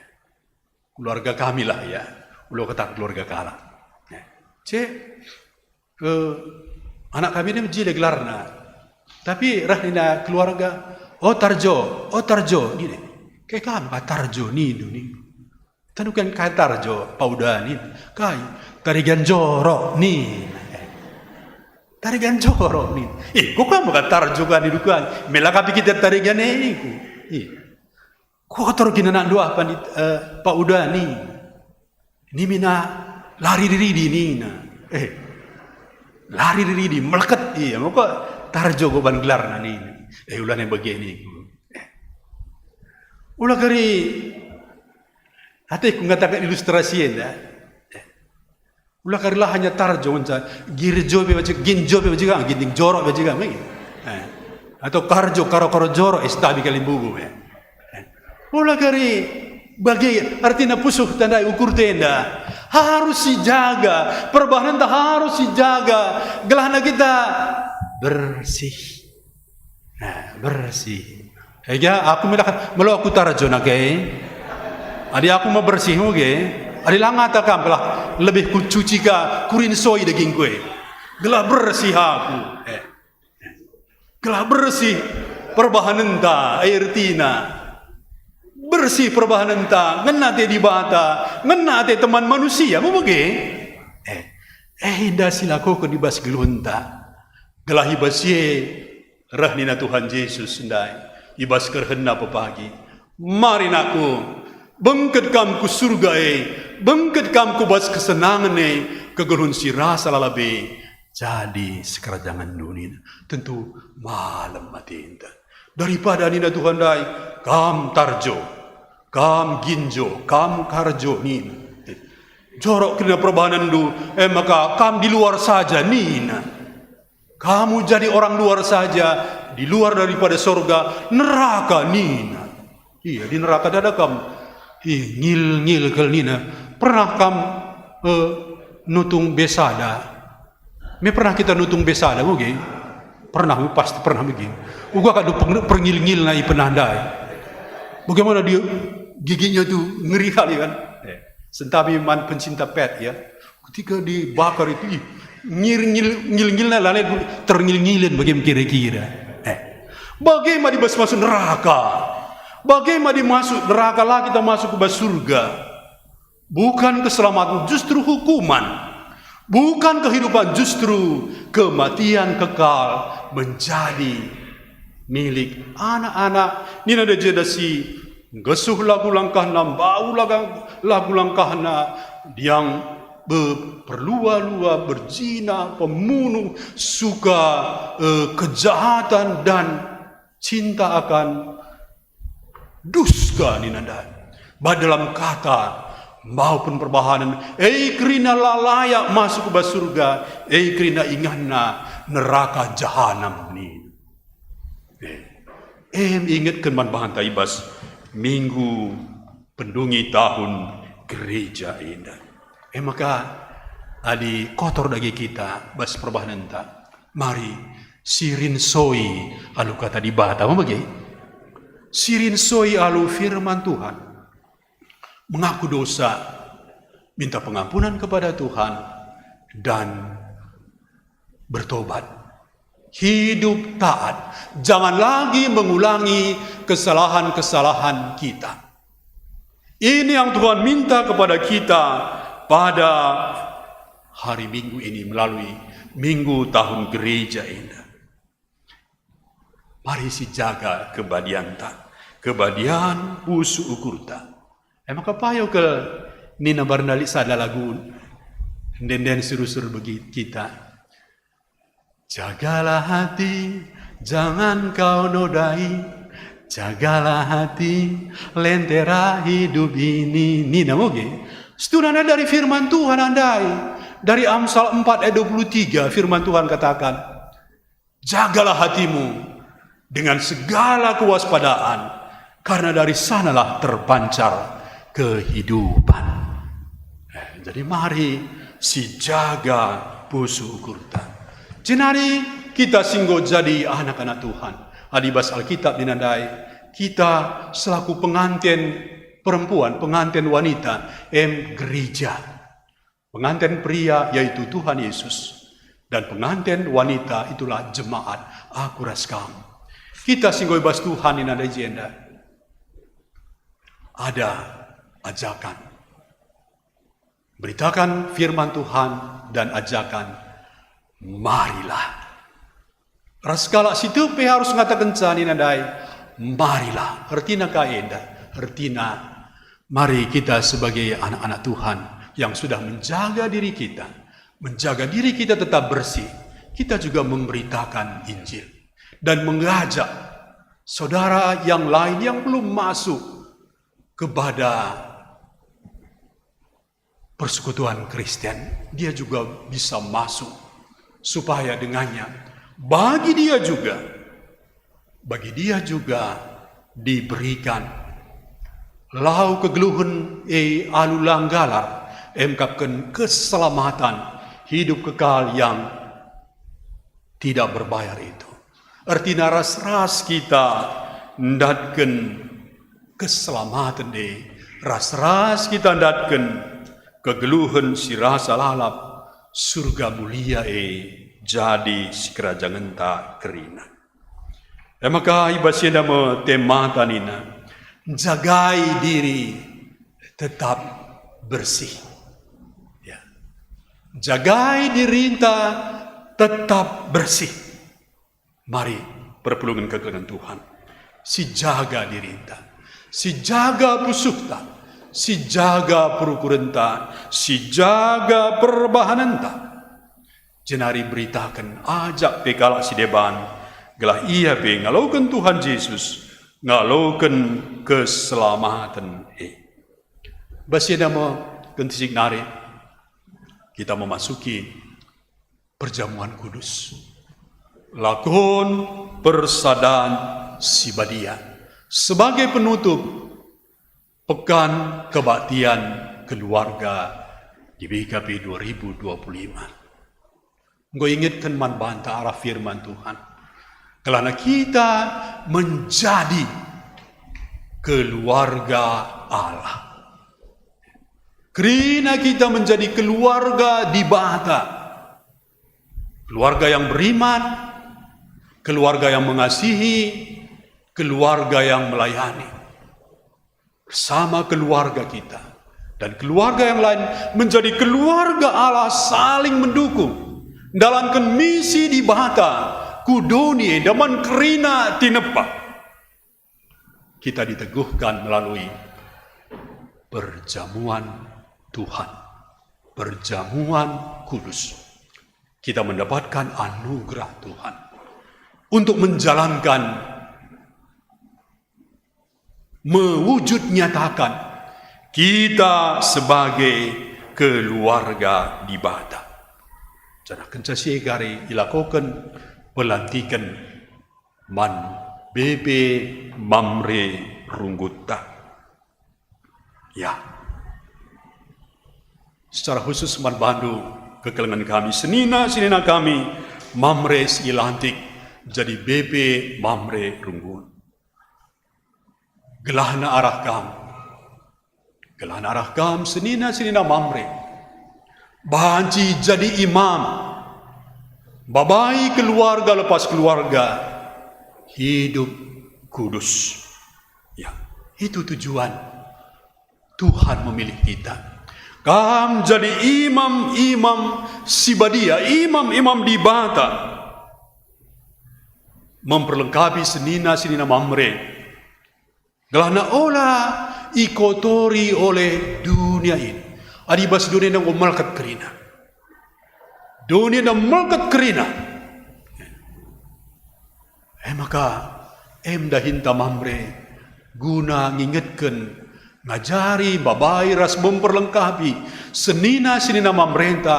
keluarga kami lah, ya. Ula kata keluarga kalak. Eh, cek, eh, anak kami ini jile gelarna. Tapi reh nina keluarga, "Oh, Tarjo, oh, Tarjo," nina. Kai kam ka Tarjo nindu, nindu. Tentu kan kai Tarjo, Paudani, kai, Tarigan Jorok nina. Tarigan Jorok nina. Eh, kok kam ka Tarjo kan idukan? Mela kapi kita Tarigan e iku. Eh. Kotor kin anak ndua pandit, eh, Paudani. Ni mina lari ridi nina. Eh. Lari ridi, meleket ia. Maka Tarjo go ban gelarna nina. Eh, ulana bage niku. Eh. Ula kari Ateku ngataken ilustrasi enda. Ula kari la hanya Tarjo ngenca, Girjo pe bajik, Ginjo pe bajik, ah, Ginting Jorok pe bajik, ah, eh. Atau Karjo, Karo-Karo Jorok, eh, setabi kalimbubu, eh. Eh. Ula kari bage, artina pusuh tandai ukur tenda. Harus sijaga, perbahanenta harus sijaga. Gelahna kita bersih. Nah, bersih. Ega aku melakat, melo aku Tarjo nage. Adi aku mebersih muge. Adi la ngata kam gelah lebih kucuci ka, kurinsoi dagingku e. Gelah bersih aku. Eh. Gelah bersih perbahanenta, e ertina. Bersih perbahanenta, ngena ate Dibata, ngena ate teman manusia, me bage. Eh, eh, enda silakoken i bas geluhenta. Gelah i bas si e reh nina Tuhan Jesus ndai, i bas kerehenNa pepagi, "Mari, nakku, bengket kam ku Surga e, Bengket kam ku bas kesenangen e, kegeluhen si rasa lalap e jadi sikerajangenndu nina. Tentu malem atenta. Daripada nina Tuhan ndai, "Kam tarjo, kam ginjo, kam karjo," nina. Jorok kerina perbahanenndu, e maka kam di luar saja nina. Kamu jadi orang luar saja, di luar daripada sorga, neraka nina. Iya, di neraka dada kam. Ih, ngil-ngil kal nina. Pernah kam, eh, nutung Bethsaida? Me pernah kita nutung Bethsaida, mugi? Pernah, pasti pernah mugi. Uga kadu peng-, perngil-ngilna i pernah ndai. Bagaimana dia giginya tu ngeri kali kan? Eh, sentami man pencinta pet ya. Ketika dibakar itu, ih, ngir-, ngil-, ngil-ngilna lalai terngil-ngilin bage kira-kira. Eh, bage ma di bas masuk neraka? Bage ma di masuk neraka la kita masuk ku bas surga? Bukan keselamatan, justru hukuman. Bukan kehidupan, justru kematian kekal menjadi milik anak-anak. Nina dage si nggesuh lagu langkahna, mbau laga-, lagu langkahna, diang be-, perlua-lua, berzina, pemunuh, suka, eh, kejahatan, dan cinta akan dusta nina ndai. Bah dalam kata maupun perbahanen, e kerina la layak masuk ku bas surga, e kerina inganna neraka jahanam nina. Eh, em ingetken man bahanta i bas minggu pendungi tahun gereja enda. E maka, adi kotor dage kita bas perbahanenta, mari sirinsoi alu kata Dibata, ma bage? Sirinsoi alu firman Tuhan. Mengaku dosa, minta pengampunan kepada Tuhan, dan bertobat. Hidup taat. Jangan lagi mengulangi kesalahan-kesalahan kita. Ini yang Tuhan minta kepada kita pada hari Minggu ini melalui Minggu Tahun Gereja enda. Mari sijaga kebadianta, kebadian pusuh ukurta. E maka payo kal nina barna lit sada lagu ende-enden si rusur bagi kita. Jagalah hati, jangan kau nodai. Jagalah hati, lentera hidup ini. Nina mugi. Setunana dari firman Tuhan andai. Dari Amsal empat ayat dua puluh tiga, firman Tuhan katakan, "Jagalah hatimu dengan segala kewaspadaan, karena dari sanalah terpancar kehidupan." Eh, jadi mari sijaga pusuh ukurta. Jenari kita si enggo jadi anak-anak Tuhan. Adi bas Alkitab nina ndai, kita selaku penganten perempuan, penganten wanita, em gereja. Penganten pria yaitu Tuhan Yesus, dan penganten wanita itulah jemaat, aku ras kam. Kita si enggo i bas Tuhan nina ndai i jenda. Ada ajakan. Beritakan firman Tuhan dan ajakan, marilah. Ras kalak si tek pe arus ngatakenca nina ndai, marilah. Ertina kai enda? Ertina, mari kita sebagai anak-anak Tuhan yang sudah menjaga diri kita, menjaga diri kita tetap bersih, kita juga memberitakan Injil dan mengajak saudara yang lain yang belum masuk kepada persekutuan Kristen, dia juga bisa masuk, supaya dengannya, bagi dia juga, bagi dia juga diberikan lau kegeluhen e alu la nggalar, emkapken keselamatan, hidup kekal yang tidak berbayar itu. Ertina ras-ras kita ndatken keselamaten e, ras-ras kita ndatken kegeluhen si rasa lalap, surga mulia e jadi sikerajangenta kerina. E maka i bas enda me temata nina, jagai diri tetap bersih. Ya. Jagai dirinta tetap bersih. Mari perpulungen kekelengen Tuhan. Sijaga dirinta, sijaga pusuhta, sijaga perukurenta, sijaga perbahanenta. Jenari beritaken ajak pe kalak si deban, gelah ia pe ngaloken Tuhan Jesus, ngaloken keselamaten e. Bas enda me kentisik nari kita memasuki perjamuan kudus. Lakon persadan si badia sebagai penutup Pekan Kebaktian Keluarga di B K P dua ribu dua puluh lima. Enggo ingetken man banta arah firman Tuhan. Kelana kita menjadi keluarga Allah. Kerina kita menjadi keluarga Dibata. Keluarga yang beriman, keluarga yang mengasihi, keluarga yang melayani. Bersama keluarga kita dan keluarga yang lain menjadi keluarga Allah saling mendukung. Ndalanken misi Dibata ku doni enda man kerina tinepa. Kita diteguhkan melalui perjamuan Tuhan, perjamuan kudus. Kita mendapatkan anugerah Tuhan untuk menjalankan, mewujud nyatakan kita sebagai keluarga Dibata. Janah kenca si e gari ilakoken pelantiken man bebe Mamre runggunta. Ya. Secara khusus man bandu kekelengen kami, senina-senina kami, Mamre si ilantik jadi bebe Mamre runggun. Gelahna arah kam. Gelahna arah kam senina-senina Mamre. Banci jadi imam. Babai keluarga lepas keluarga. Hidup kudus. Ya, itu tujuan Tuhan memilih kita. Kam jadi imam-imam si badia, imam-imam Dibata. Memperlengkapi senina-senina Mamre. Gelahna ola ikotori oleh dunia ini. Adi bas dunia enda enggo melket kerina. Dunia enda melket kerina. E maka, em dahinta Mamre guna ngingetken, ngajari, mbabai ras memperlengkapi senina-senina Mamrenta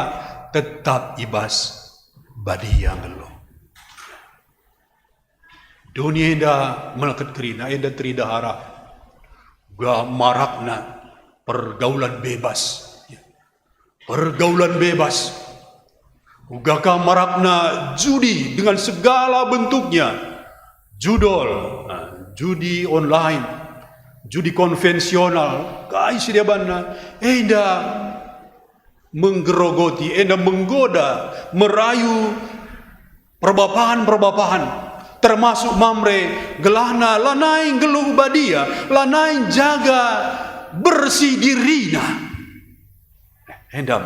tetap i bas badia nggeluh. Doni enda melket kerina, enda teridah arah uga marakna pergaulan bebas. Pergaulan bebas. Uga ka marakna judi dengan segala bentuknya. Judol, nah, judi online, judi konvensional, kai si debanna, enda menggerogoti, enda menggoda, merayu perbapahan-perbapahan, termasuk Mamre, gelahna lanai nggeluh badia, lanai jaga bersih dirina. Enda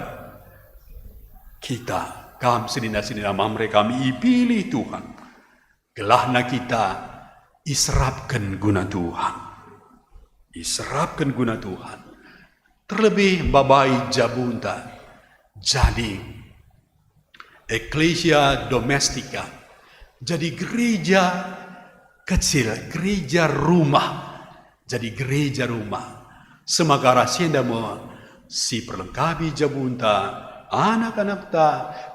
kita, kam senina-senina Mamre kami ipilih Tuhan. Gelahna kita iserapken guna Tuhan. Iserapken guna Tuhan. Terlebih mbabai jabunta jadi ecclesia domestica, jadi gereja kecil, gereja rumah, jadi gereja rumah. Semaka arah si enda me si perlengkapi jabunta, anak-anakta,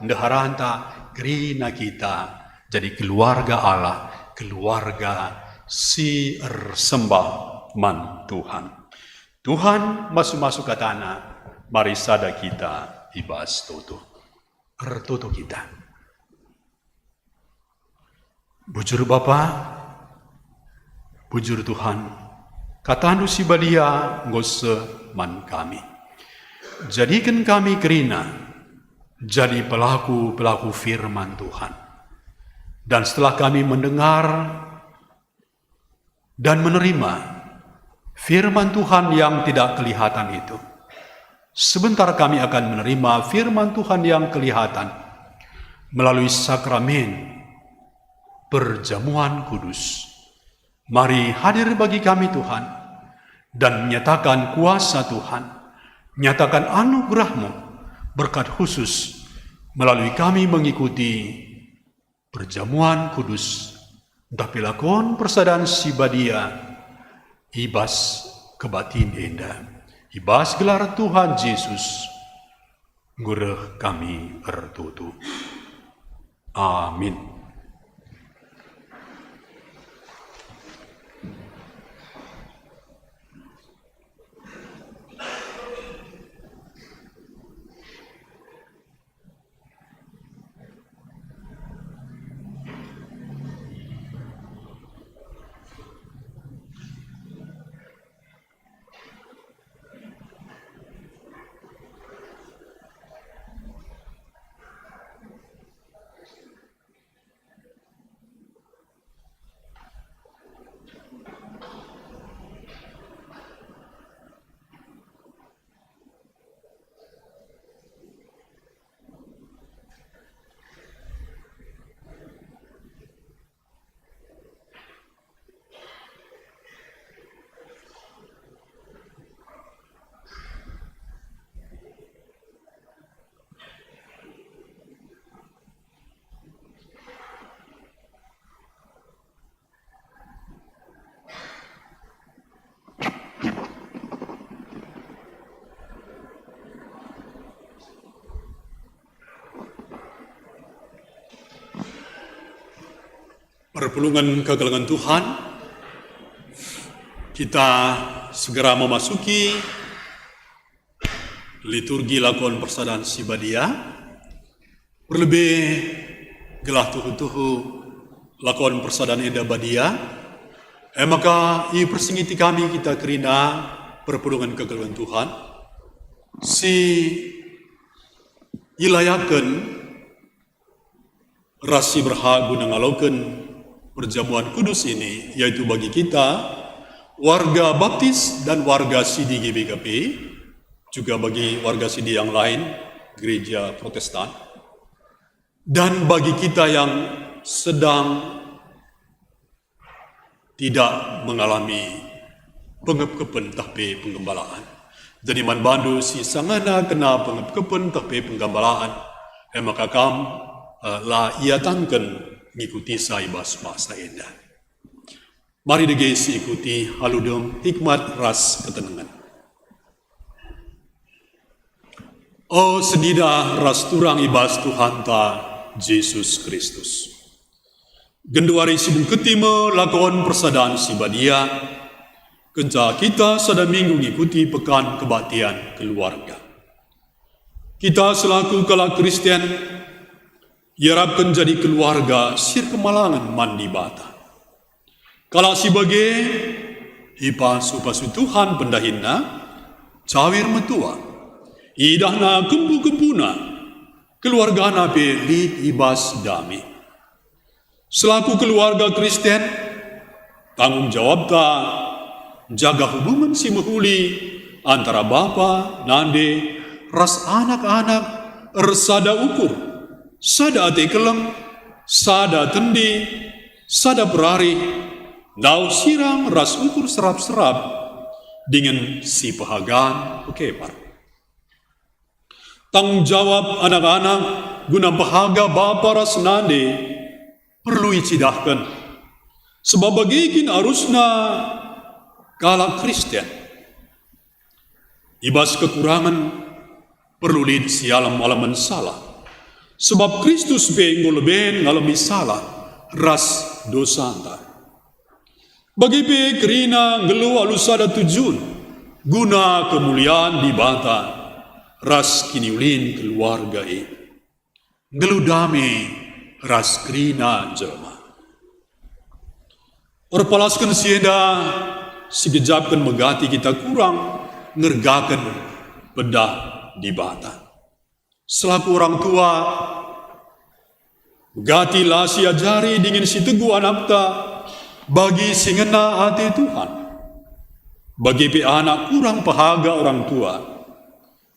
ndeharanta, kerina kita jadi keluarga Allah, keluarga si ersembah man Tuhan. Tuhan masu-masu katana, mari sada kita i bas toto. Ertoto kita. Bujur Bapa, bujur Tuhan, katandu si badia enggo seh man kami. Jadiken kami kerina jadi pelaku-pelaku firman Tuhan. Dan setelah kami mendengar dan menerima firman Tuhan yang tidak kelihatan itu, sebentar kami akan menerima firman Tuhan yang kelihatan melalui sakramen perjamuan kudus. Mari hadir bagi kami, Tuhan, dan menyatakan kuasa Tuhan. Nyatakan anugerah-Mu berkat khusus melalui kami mengikuti perjamuan kudus, ntah pe lakon persadan si badia i bas kebaktin enda. I bas gelar Tuhan Jesus, enggo reh kami ertoto. Amin. Perpulungen kekelengen Tuhan, kita segera memasuki liturgi lakon persadan si badia. Perlebe gelah tuhu-tuhu lakon persadan enda badia, e maka ipersingeti kami kita kerina perpulungen kekelengen Tuhan, si ilayaken ras si berhak guna ngaloken perjamuan kudus ini, yaitu bagi kita warga Baptis dan warga Sidi G B K P, juga bagi warga Sidi yang lain, gereja Protestan, dan bagi kita yang sedang tidak mengalami pengepkepen tah pe penggembalaan. Jadi man bandu si sangana kena pengepkepen tah pe penggembalaan, e maka kam, eh, la iatanken ngikutisa i bas paksa enda. Mari dage siikuti alu dem hikmat ras ketenengen. O senina ras turang i bas Tuhanta Jesus Kristus. Genduari sibungketi me lakon persadan si badia, kenca kita sada minggu ngikuti pekan kebaktian keluarga. Kita selaku kalak Kristen iarapken jadi keluarga si erkemalangen man Dibata. Kalak si bage ipasu-pasu Tuhan pendahinna, cawir metua. Idahna kempu-kempuna, keluargana pe lit i bas dame. Selaku keluarga Kristen, tanggung jawabta jaga hubungen si mehuli antara bapa, nande, ras anak-anak ersada ukur, sada ate keleng, sada tendi, sada perarih, ndauh sirang ras ukur serap-serap dingen si pehagan pekepar. Tanggung jawab anak-anak guna pehaga bapa ras nande perlu icidahken, sebab bage kin arusna kalak Kristen. I bas kekurangen perlu lit sialem-alemen salah, sebab Kristus pe enggo leben ngalemi salah ras dosanta. Bage pe kerina nggeluh alu sada tujun, guna kemulian Dibata ras kiniulin keluarga e. Nggeluh dame ras kerina jelma. Erpalasken si enda, sigejapken megati kita kurang ngergaken pedah Dibata. Selaku orang tua, megati la siajari dingen siteguh anakta bagi si ngena ate Tuhan. Bage pe anak kurang pehaga orang tua,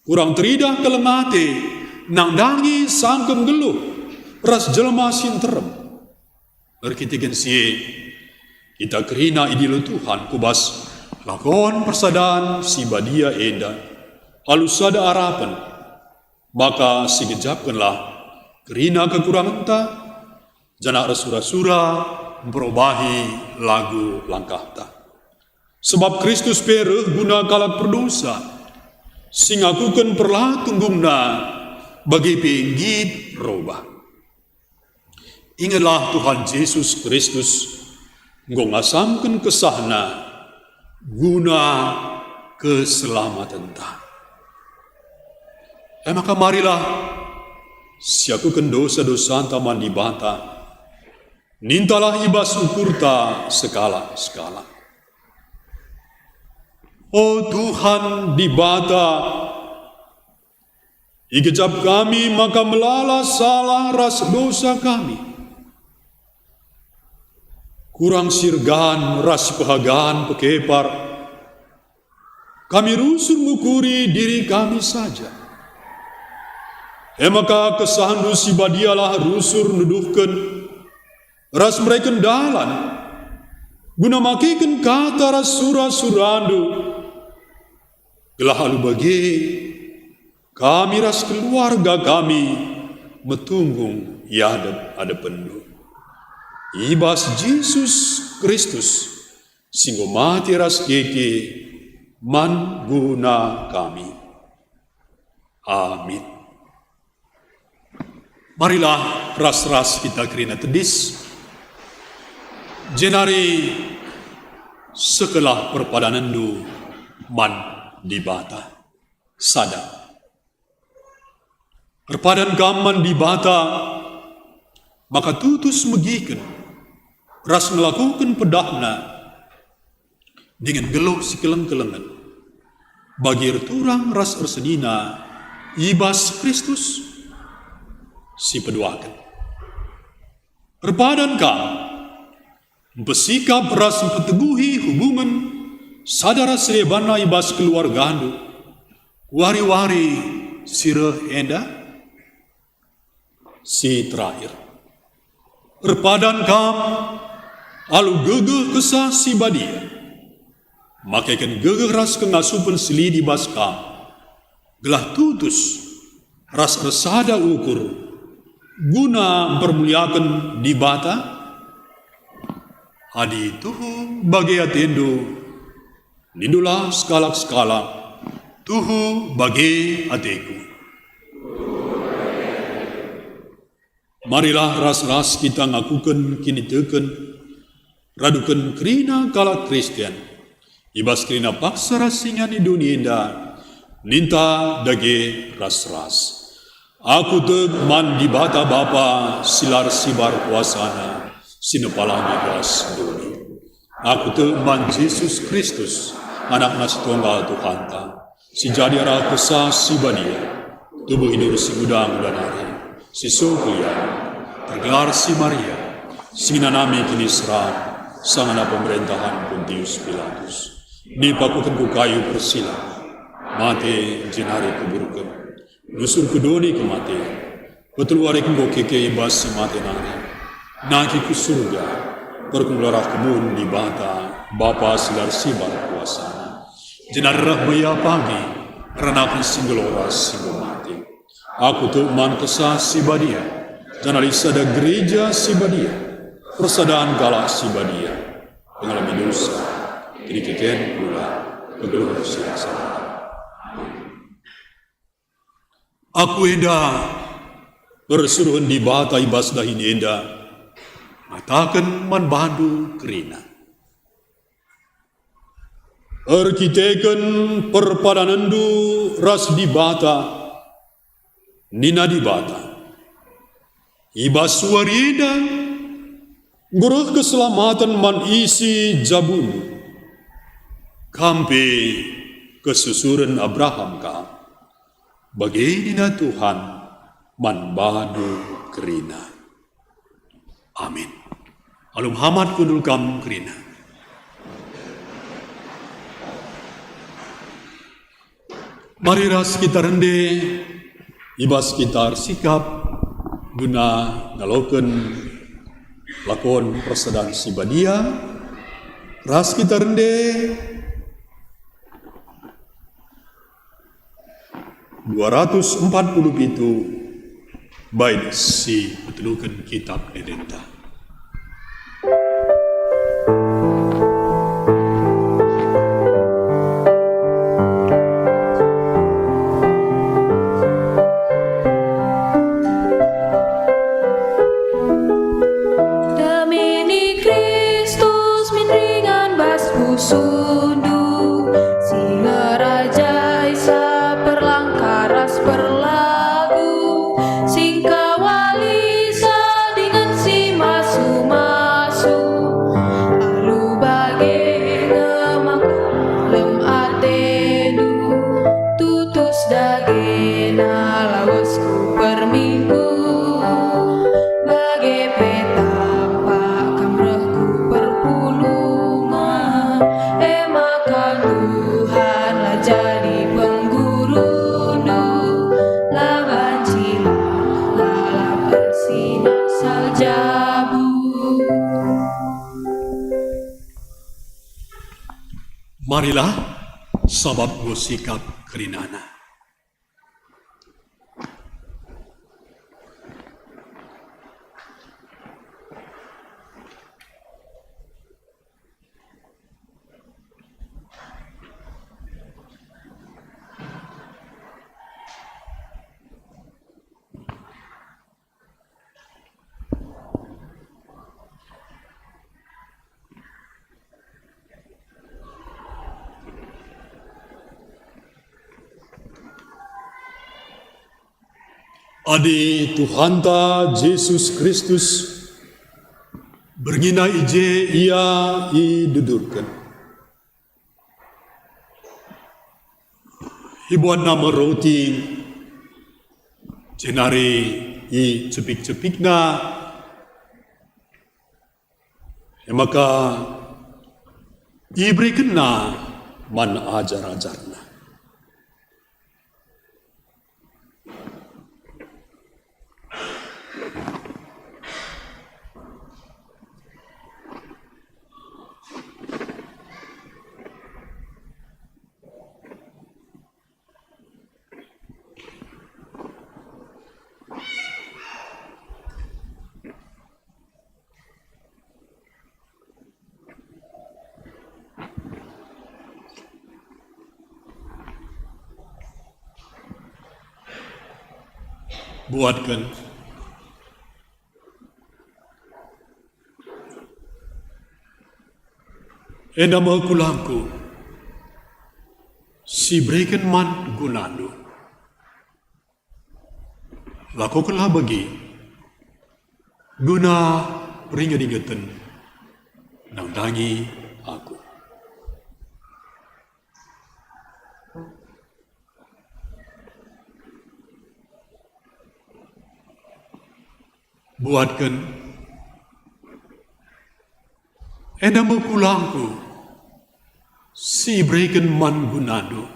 kurang teridah keleng ate, nandangi sangkep nggeluh ras jelma si nterem. Erkiteken si e, kita kerina idilo Tuhan ku bas Lakon persadan si badia enda alu sada arapen, maka sigejapkenlah kerina kekurangenta, janah ersura-sura mperobahi lagu langkahta. Sebab Kristus pe reh guna kalak perdosa, si ngakuken perla tunggungna, bage pe nggit robah. Ingetlah Tuhan Jesus Kristus enggo ngasamken kesahNa guna keselamatenta. E maka marilah siakuken dosa-dosanta man Dibata, nintalah i bas ukurta sekalak-sekalak. O Tuhan Dibata, igejap kami maka melala salah ras dosa kami. Kurang si ergan ras si pehagan pekepar, kami rusur ngukuri diri kami saja. E maka kesahNdu si badialah rusur nuduhken ras mereken dalan, guna makeken kata ras sura-suraNdu, gelah alu bage kami ras keluarga kami metunggung i adep-adepenNdu. I bas Jesus Kristus, si enggo mate ras keke man guna kami. Amin. Marilah ras-ras kita kerina tedis, jenari sehkelah perpadanenndu man Dibata. Sada. Erpadan kam man Dibata, maka tutus megiken ras ngelakoken pedahNa, dingen geluh si keleng-kelengen, bagi erturang ras ersenina i bas Kristus si peduaken. Erpadan kam, mpesikap ras mpeteguhi hubungen sada ras si debanna i bas keluargandu, wari-wari si reh enda? Si terakhir, erpadan kam alu gegeh Kesah Si Badia, makeken gegeh ras kengasupen si lit i bas kam, gelah tutus ras ersada ukur guna mpermuliaken Dibata? Adi tuhu bage atendu, nindulah sekalak-sekalak, "Tuhu bage ateku." Marilah ras-ras kita ngakuken kiniteken raduken kerina kalak Kristen i bas kerina paksa ras ingan i doni enda, ninta dage ras-ras. Aku tek man Dibata Bapa si la ersibar kuasaNa, si nepalangi ras doni. Aku tek man Jesus Kristus, AnakNa si Tunggal Tuhanta, si jadi arah Kesah Si Badia, tubuh i duri si nguda-nguda nari, si seh ku ia, tergelar si Maria, si ngenanami kiniseran, sangana pemerentahen Pontius Pilatus. Dipakuken ku kayu persilang, mate jenari kuburken. Nusur ku doni kematen, petelu wari enggo keke i bas si mate nari. Naik ku Surga, perkun gelarah kemuhen Dibata, Bapa si la ersibar kuasaNa. Jenari reh me ia pagi, eranaken si nggeluh ras si enggo mate. Aku tek man Kesah Si Badia, janah lit sada gereja si badia, persadan kalak si badia, pengalamen dosa, kinikiken kula, kegeluhen si asa. Aku enda, persuruhen Dibata i bas dahin enda, ngataken man bandu kerina. Erkiteken perpadanenndu ras Dibata, nina Dibata, "I bas wari enda enggo reh keselamaten man isi jabundu. Kam pe kesusuren Abraham kam." Bage nina Tuhan man bandu kerina. Amin. Alu mehamat kundul kam kerina. Mari ras kita rende i bas kita ersikap guna ngaloken lakon persadan si badia. Ras kita rende Dua ratus empat puluh pitu, bait si peteluken Kitab Ende. Demi ni Kristus min ringan bas pusuhndu, si ngerajai saperlangka ras perlagu, singkawali sa dingen si masu-masu. Alu bage nge maka lem atendu, tutus dagena lawesku perminggu. Bage pe tampak kam reh ku perpulungen, e maka Tuhan la jadi penggurundu, la banci lalap ersinar saljabu. Marilah, sabap enggo sikap kerinana. Adi Tuhanta Jesus Kristus, berngi nai i je Ia idudurken. Ibuatna me roti, jenari icepik-cepikna, e maka iberekenna man ajar-ajarNa. Buatken. Enda me kulangku, si ibereken man gunandu. Lakokenlah bagi, guna peringet-ingeten nandangi aku. Buatken. Enda me kulangku, si ibereken man gunandu.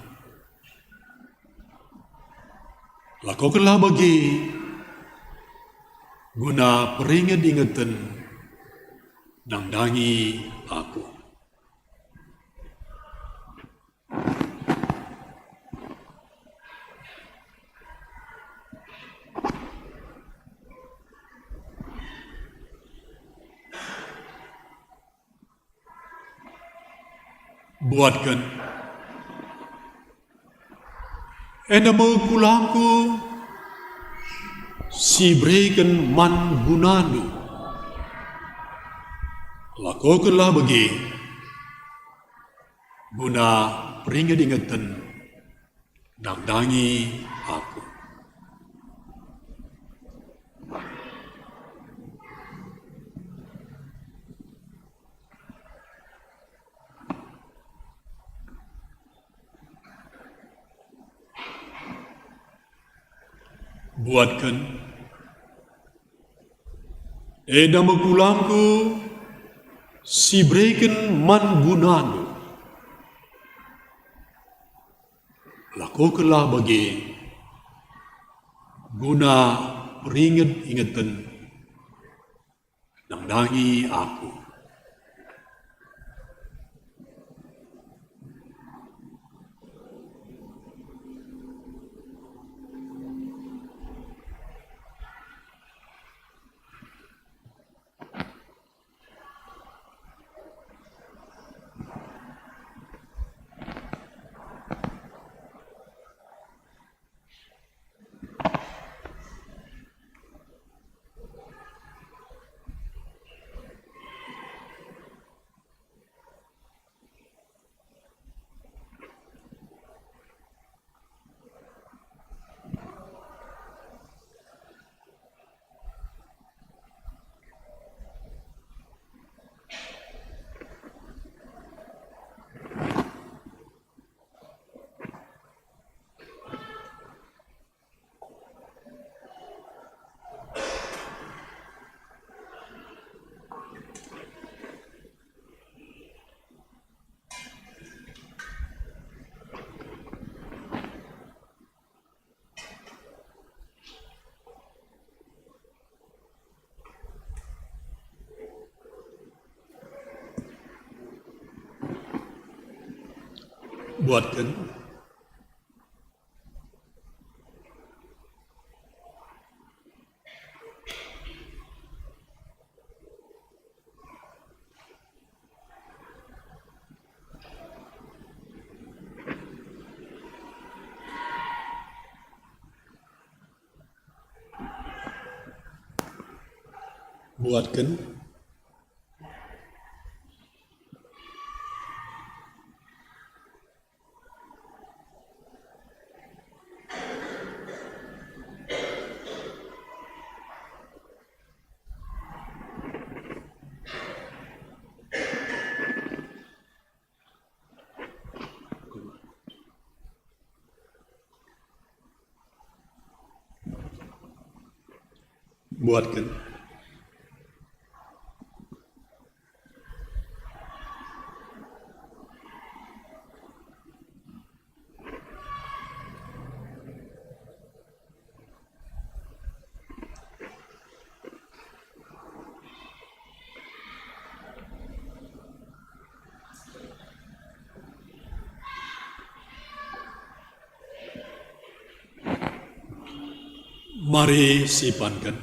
Lakokenlah bagi, guna peringet-ingeten nandangi aku. Buatken. Enda me kulangku, si ibereken man gunandu. Lakokenlah bagi, guna peringet-ingeten nandangi aku. Buatken. Enda me kulangku, si ibereken man gunandu. Lakokenlah bage, guna peringet-ingeten nandangi aku. Buatken. Buatken. Buatken. Mari sipanken.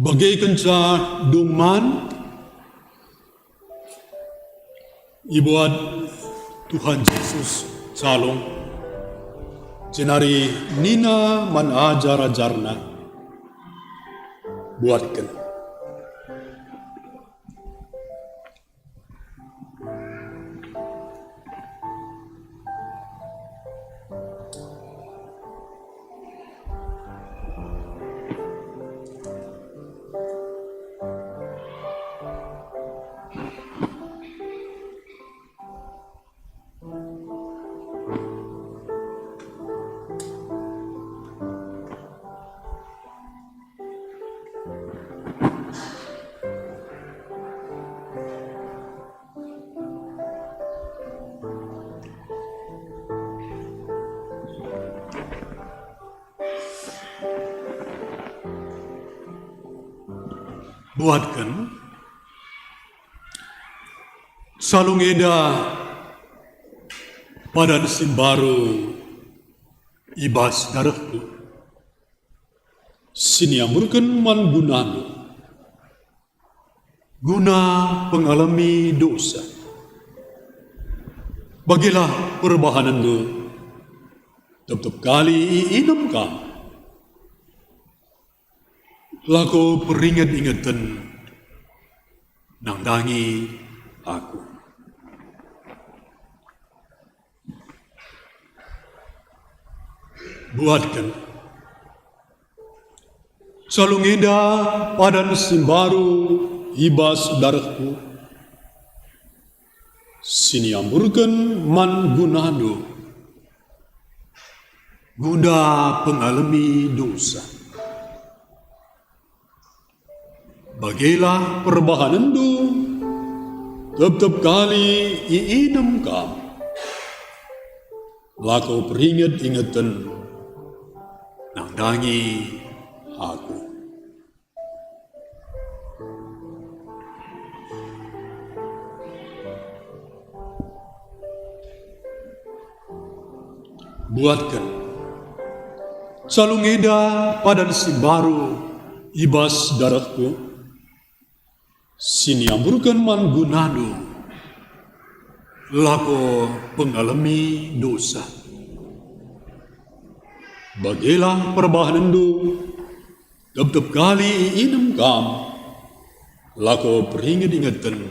Bage kenca dung man, ibuat Tuhan Jesus calung, jenari nina man ajar-ajarNa, "Buatken." Buatken, calung enda padan si mbaru i bas darehku, si niamburken man gunandu, guna pengalemi dosa. Bagelah perbahanenndu, tep-tep kali iinem kam. Lako peringet-ingeten nandangi aku. Buatken, calung enda padan si mbaru i bas darehku, si niamburken man gunandu, guna pengalemi dosa. Bagelah perbahanenndu, tep-tep kali iinem kam. Lako peringet-ingeten nandangi aku. Buatken, calung enda padan si mbaru i bas darehku, si niamburken man gunandu, lako pengalemi dosa. Bagelah perbahanenndu, tep-tep kali iinem kam, lako peringet-ingeten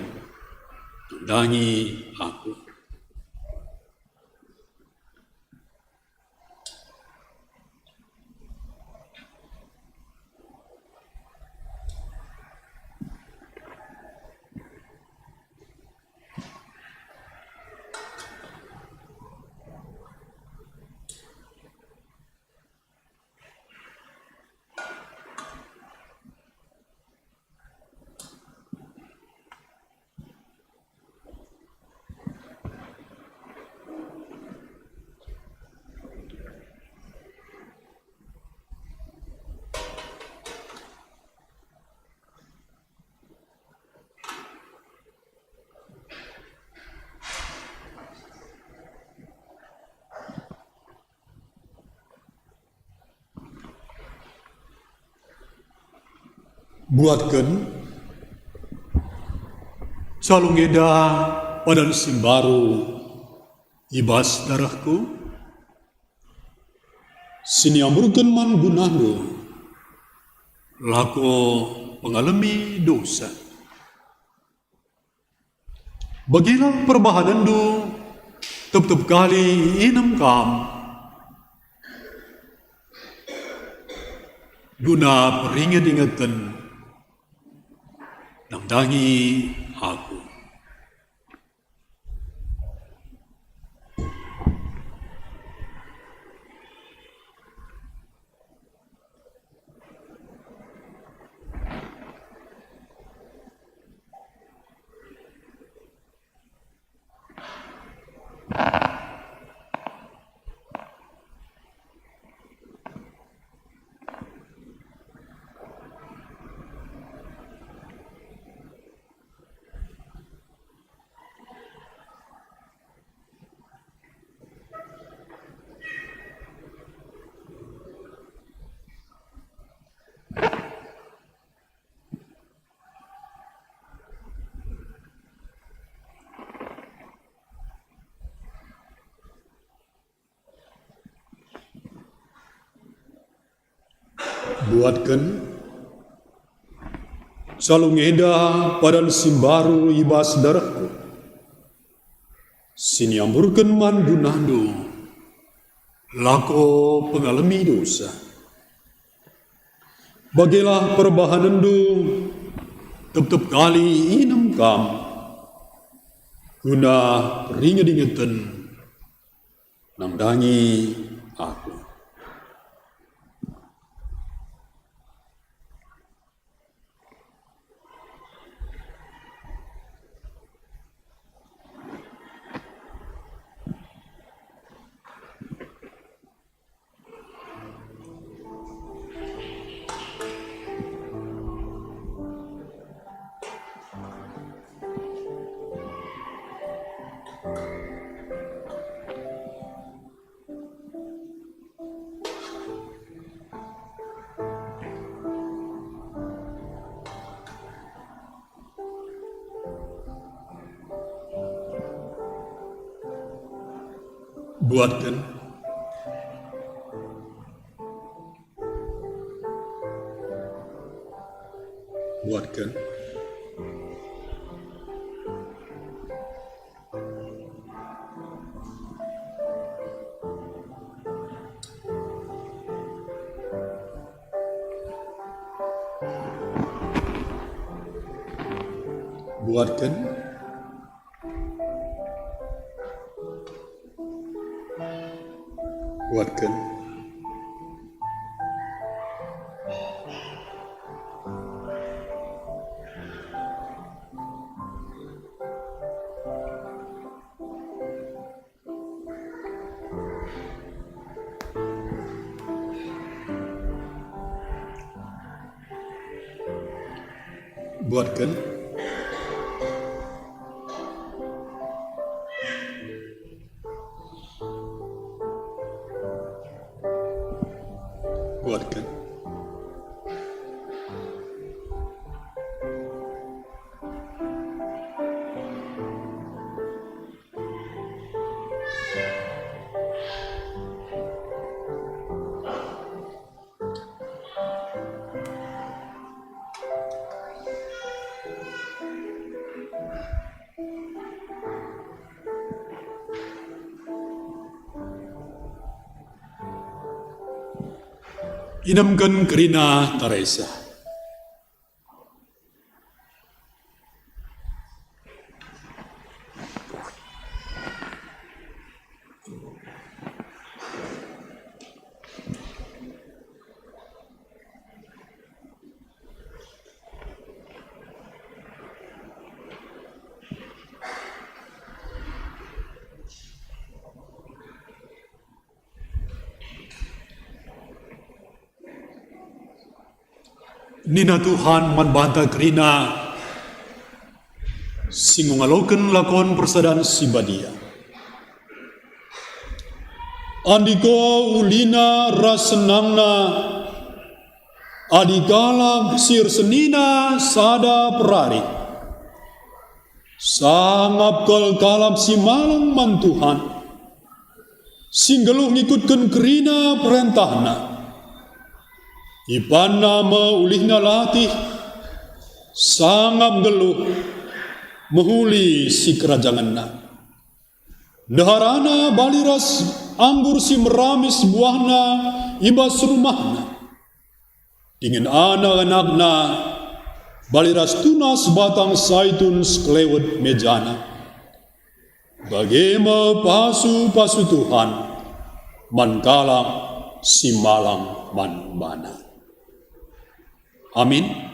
nandangi aku. Buatken calung enda padan si mbaru i bas darehku, si niamburken man gunahndu, lako pengalemi dosa. Bagilah perbahanenndu tep-tep kali inem kam, guna peringet-ingeten nandangi aku. Buatken calung enda padan si mbaru i bas darehku, si niamburken man gunahndu, lako pengalemi dosa. Bagilah perbahanenndu tep-tep kali inem kam, guna peringet-ingeten nandangi aku. Buatken. Buatken. Buatken. Buatken. Buatken. Buatken. Inemken kerina Teresa. Nina Tuhan man banta kerina si ngaloken lakon persadan si badia, "Andiko ulina ras senangna Adi kalak si ersenina sada perari, sangap kal kalak si malang man Tuhan, si nggeluh ngikutken kerina perentahNa. Ipanna me ulihna latih, sangap nggeluh mehuli sikerajangenna. Ndeharana bali ras anggur si meramis buahna i bas rumahna, dingen anak-anakna bali ras tunas batang saitun sekelewet mejana. Bage me pasu-pasu Tuhan man kalak si malang man baNa. Amin.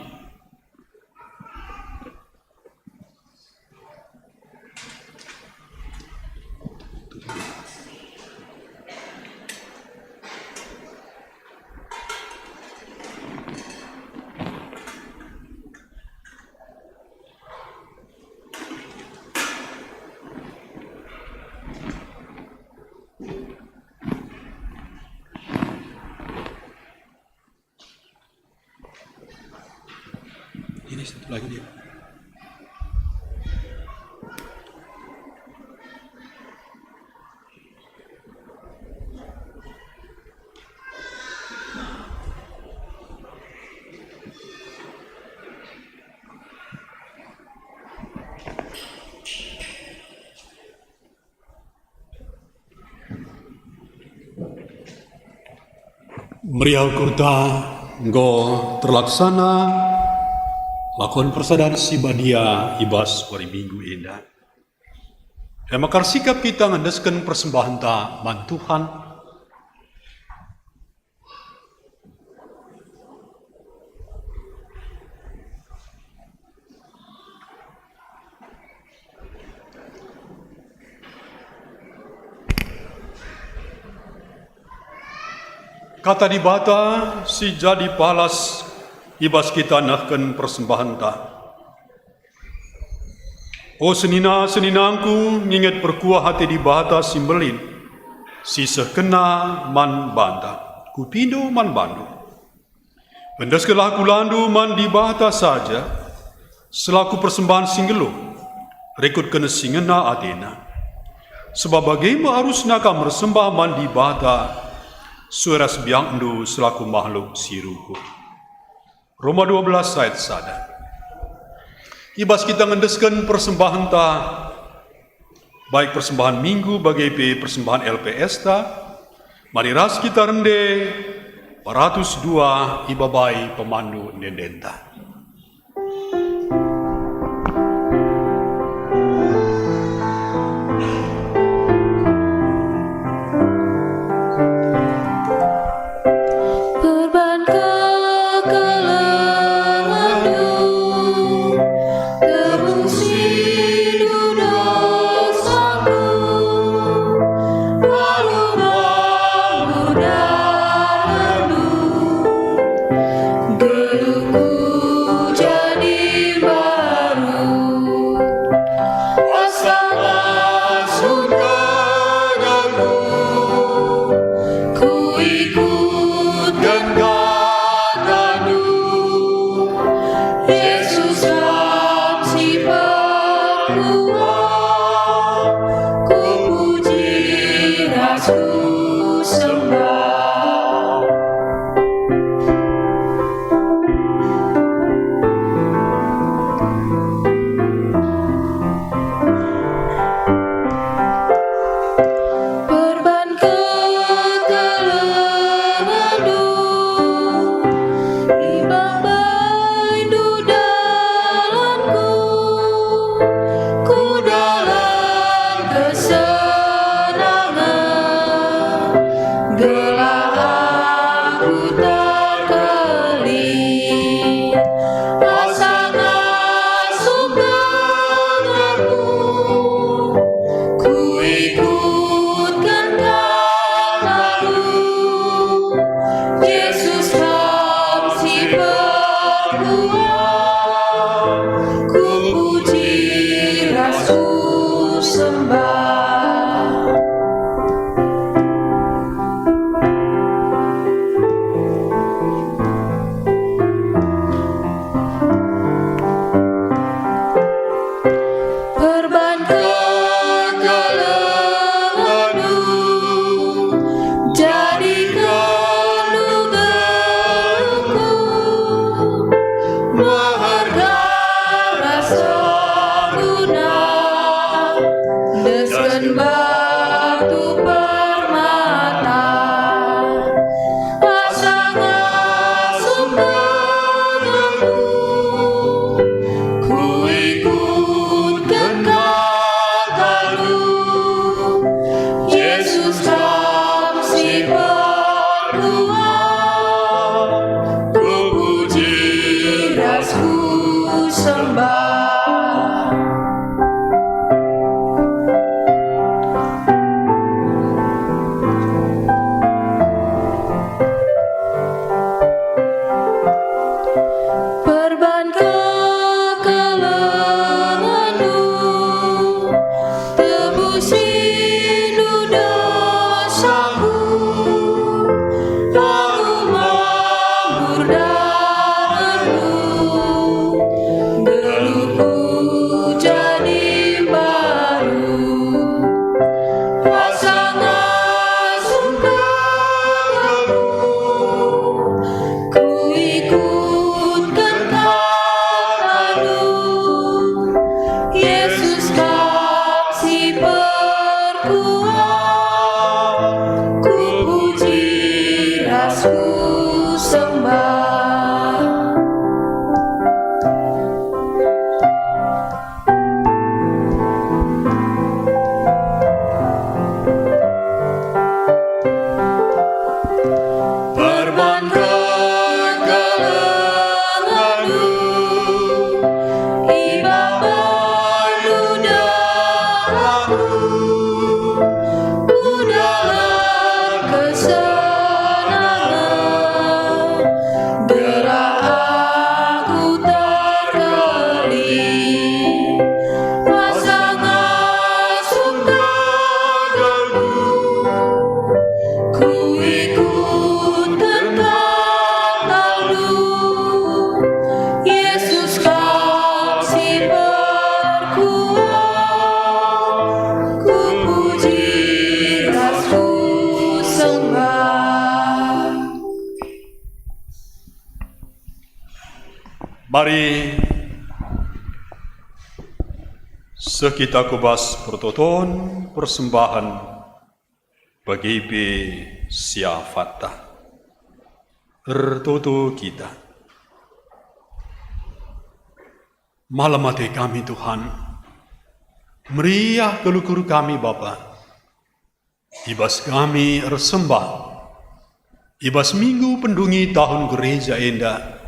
Ini satu lagi dia. Meriah ukurta enggo terlaksana lakon persadan si badia i bas wari Minggu enda. E maka ersikap kita ngendesken persembahenta man Tuhan. Kata Dibata si jadi palas i bas kita nehken persembahenta. O senina-seninangku, nginget perkuah ate Dibata si mbelin, si sehkenna man banta. Kupindo man bandu. Endeskenlah kulandu man Dibata saja, selaku persembahen si nggeluh, rikutken si ngena atena. Sebab bage me arusna kam ersembah man Dibata, sue ras biakndu selaku mahluk si rukur. Roma dua belas ayat sada. I bas kita ngendesken persembahenta, baik persembahen Minggu bage pe persembahen L P S-ta, mari ras kita rende empat ratus dua ibabai pemandu ende-endenta. Perban kekelengenNdu, tebus si dudosaku, alu bandu dalanNdu, geluhku jadi mbaru. Asa ngasup aku, kuikutken kataNdu. Yesus, Kam si perkuah, kupuji ras kusembah. Perban kekelengenNdu, ibabaindu dalanku, ku dalan kesenangen, gelah aku terkelin. Asa ngasup aku, kuikutken kataNdu. Yesus, Kam si perkuah, kupuji ras kusembah. Batu permata, asa ngasup tanganku, kuikutken kataNdu. Yesus, Kam si perkuah, kupuji ras kusembah. Perban kekelengenNdu, tebusiNdu dosaku, lalu mambur darahNdu, geluhku jadi mbaru. Asa ngasup tanganku, kuikutken kataNdu. Yesus, Kam si perkuah, kupuji ras kusembah. Perban kekelengenNdu, ibabanNdu darahku, ku dalan kesenangen, gelah aku terkelin. Asa ngasup tanganku, kuikutken kataNdu. Yesus, Kam si perkuah, kupuji ras kusembah. Mari seh kita ku bas pertoton persembahen bagi pe siafatta. Ertoto kita. Malem ate kami, Tuhan. Meriah geluhkur kami, Bapa. I bas kami ersembah, i bas minggu pendungi tahun gereja enda,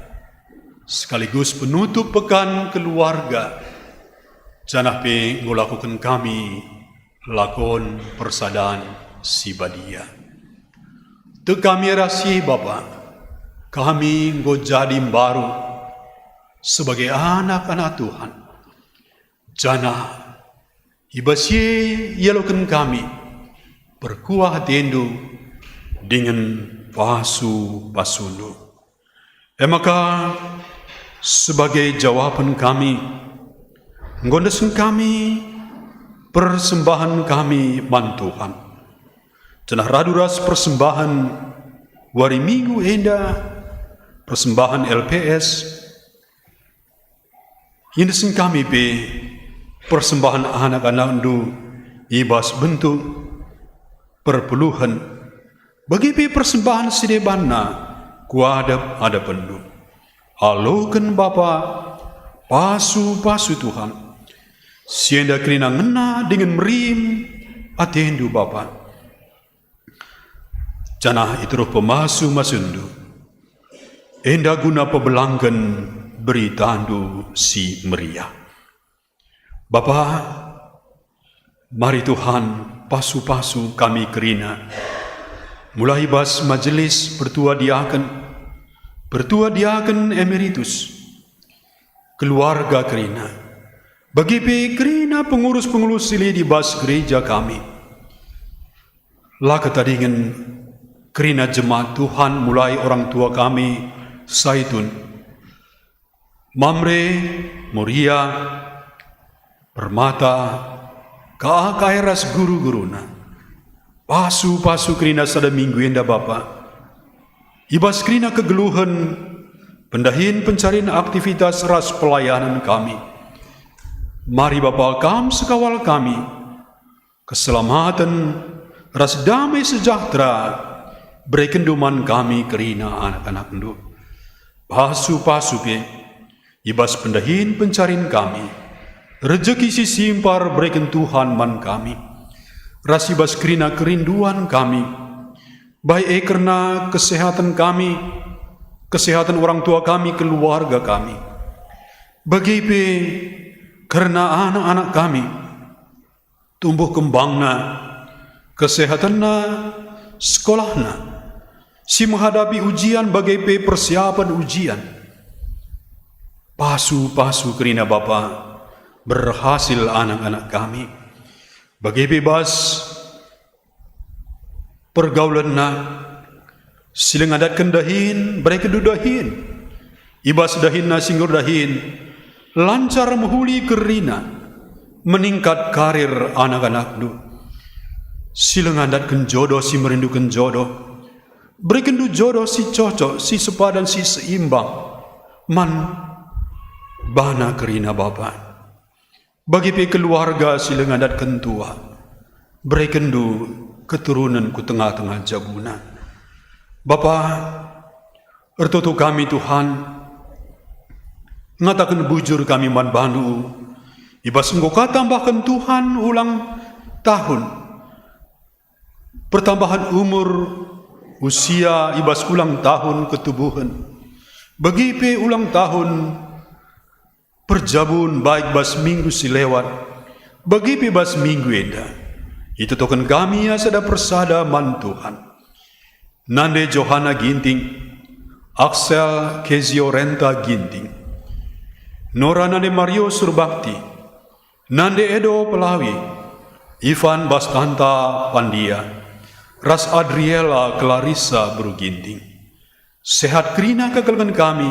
sekaligus penutup pekan keluarga, janah pe nggo lakoken kami lakon persadan si badia. Tek kami ras si, Bapa, kami enggo jadi mbaru sebagai anak-anak Tuhan. Janah i bas si e ialoken kami, perkuah atendu dingen pasu-pasundu. E maka, sebagai jawapen kami, enggo endesken kami persembahen kami man Tuhan. Janah radu ras persembahen wari Minggu enda, persembahen L P S, iendesken kami pe persembahen anak-anakndu i bas bentuk perpuluhen, bagi pe persembahen si debanna ku adep-adepenndu. Aloken Bapa, pasu-pasu Tuhan, si enda kerina ngena dingen merim atendu, Bapa. Janah i teruh pemasu-masundu, enda guna pebelangken beritandu si meriah. Bapa, mari Tuhan pasu-pasu kami kerina, mulai bas majelis pertua diaken, pertua diaken emeritus, keluarga kerina, bagi pe kerina pengurus-pengurus si lit i bas gereja kami. La ketadingen kerina jemaat Tuhan, mulai orang tua kami, Saitun, Mamre, Moria, Permata, K A K R ras guru-guruna. Pasu-pasu kerina sada minggu enda, Bapa. I bas kerina kegeluhen, pendahin, pencarin aktivitas ras pelayanan kami. Mari, Bapa, Kam sekawal kami. Keselamaten ras damai sejahtera berekenndu man kami kerina anak-anakndu. Pasu-pasu pe, i bas pendahin pencarin kami, rejeki si simpar bereken Tuhan man kami, ras i bas kerina kerinduan kami, baik e kerna kesehatan kami, kesehatan orang tua kami, keluarga kami, bage pe kerna anak-anak kami, tumbuh kembangna, kesehatenna, sekolahna, si menghadapi ujian bage pe persiapan ujian. Pasu-pasu kerina Bapa, berhasil anak-anak kami. Bage pe bas pergaulenna, si leng ngandatken dahin, berekenndu dahin. I bas dahinna si enggo erdahin, lancar mehuli kerina, meningkat karir anak-anakndu. Si leng ngandatken jodoh, si merinduken jodoh, berekenndu jodoh si cocok, si sepadan, si seimbang man bana kerina Bapa. Bage pe keluarga si leng ngandatken tua, berekenndu keturunen ku tengah-tengah jabuna. Bapa, ertoto kami, Tuhan, ngataken bujur kami man bandu, i bas enggo katambahken, Tuhan, ulang tahun, pertambahan umur, usia i bas ulang tahun ketubuhen, bage pe ulang tahun perjabun, baik bas minggu si lewat, bage pe bas minggu enda. Itotoken kami ia sada persada man Tuhan. Nande Johana Ginting, Axel Kezio Renta Ginting, Nora nande Mario Surbakti, nande Edo Pelawi, Ivan Bastanta Pandia, ras Adriela Clarissa Beru Ginting. Sehat kerina kekelengen kami,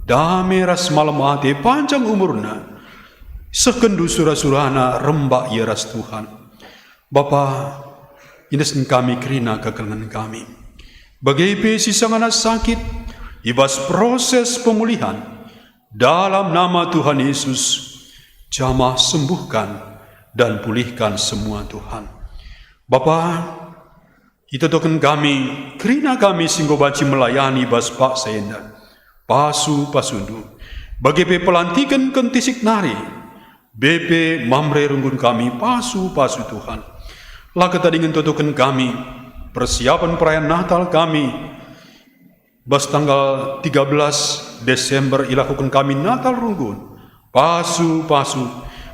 dame ras malem ate, panjang umurna, sehkenndu sura-surana, rembak ia ras Tuhan. Bapa, iendesken kami kerina kekelengen kami. Bage pe si sangana sakit, i bas proses pemulihan, dalam nama Tuhan Yesus, jamah sembuhkan dan pulihkan semua, Tuhan. Bapa, itotoken kami, kerina kami si enggo banci melayani bas paksa enda. Pasu-pasundu. Bage pe pelantiken kentisik nari. B P Mamre runggun kami, pasu-pasu Tuhan. La ketadingen totoken kami, persiapen perayaan Natal kami, bas tanggal tiga belas Desember ilakoken kami Natal runggun. Pasu-pasu,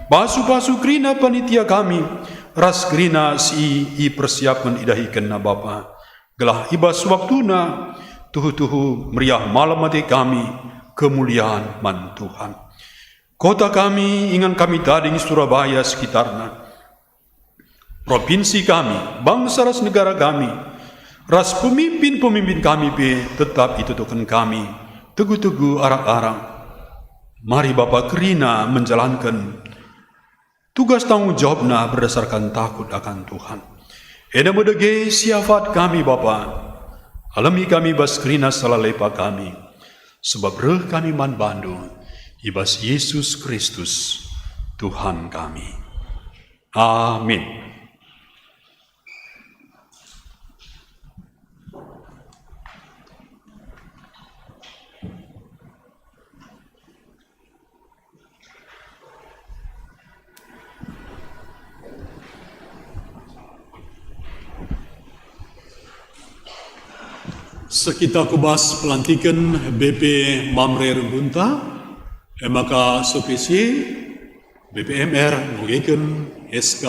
pasu-pasu kerina panitia kami, ras kerina si ipersiapken idahikenna Bapa. Gelah i bas waktuna, tuhu-tuhu meriah malem ate kami kemulian man Tuhan. Kota kami, ingan kami tading Surabaya sekitarna, propinsi kami, bangsa ras negara kami, ras pemimpin-pemimpin kami pe tetap itotoken kami, tegu-tegu arak-arak. Mari Bapa kerina menjalanken tugas tanggung jawabna berdasarkan takut akan Tuhan. Enda me dage siafat kami, Bapa. Alemi kami bas kerina sala lepa kami, sebab reh kami man bandu, i bas Yesus Kristus, Tuhan kami. Amin. Sekita ku bas pelantiken B P Mamre runggunta, e maka sopisi B P M R ngogiken S K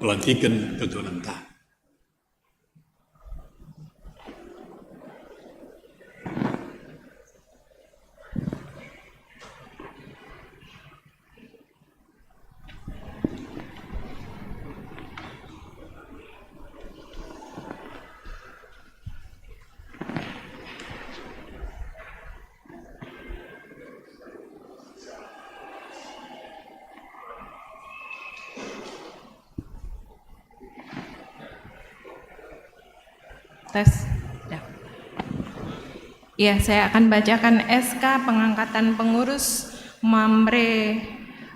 pelantiken kegeluhenta. Tes. Ya. Ya, saya akan bacakan S K pengangkatan pengurus Mamre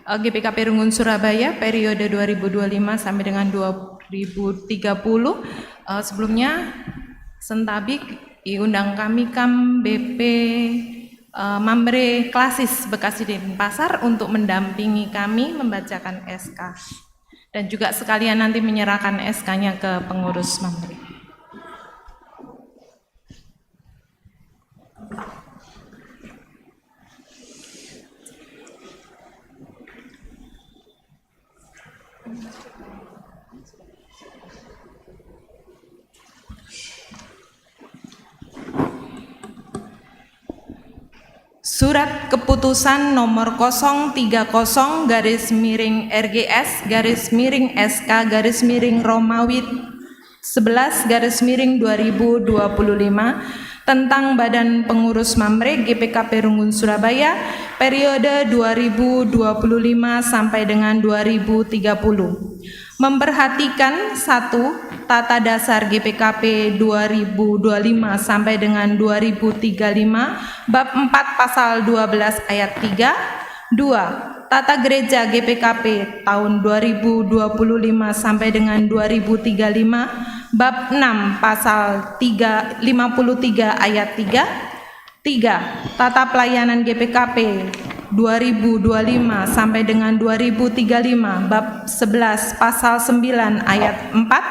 Eh, G P K P Rungun Surabaya periode dua ribu dua puluh lima sampai dengan dua ribu tiga puluh. Eh, sebelumnya, sentabi diundang kami kam B P, eh, Mamre Klasis Bekasi Denpasar untuk mendampingi kami membacakan S K. Dan juga sekalian nanti menyerahkan S K-nya ke pengurus Mamre. Surat Keputusan Nomor kosong tiga kosong garis miring R G S garis miring S K garis miring Romawi sebelas garis miring dua ribu dua puluh lima tentang Badan Pengurus Mamre G P K P Rungun Surabaya periode dua ribu dua puluh lima sampai dengan dua ribu tiga puluh. Memperhatikan, satu, Tata Dasar G P K P dua ribu dua puluh lima sampai dengan dua ribu tiga puluh lima, bab empat pasal dua belas ayat tiga. Dua, Tata Gereja G P K P tahun dua ribu dua puluh lima sampai dengan dua ribu tiga puluh lima, bab enam pasal tiga, lima puluh tiga ayat tiga. Tiga, Tata Pelayanan G P K P dua ribu dua puluh lima sampai dengan dua ribu tiga puluh lima, bab sebelas pasal sembilan ayat empat,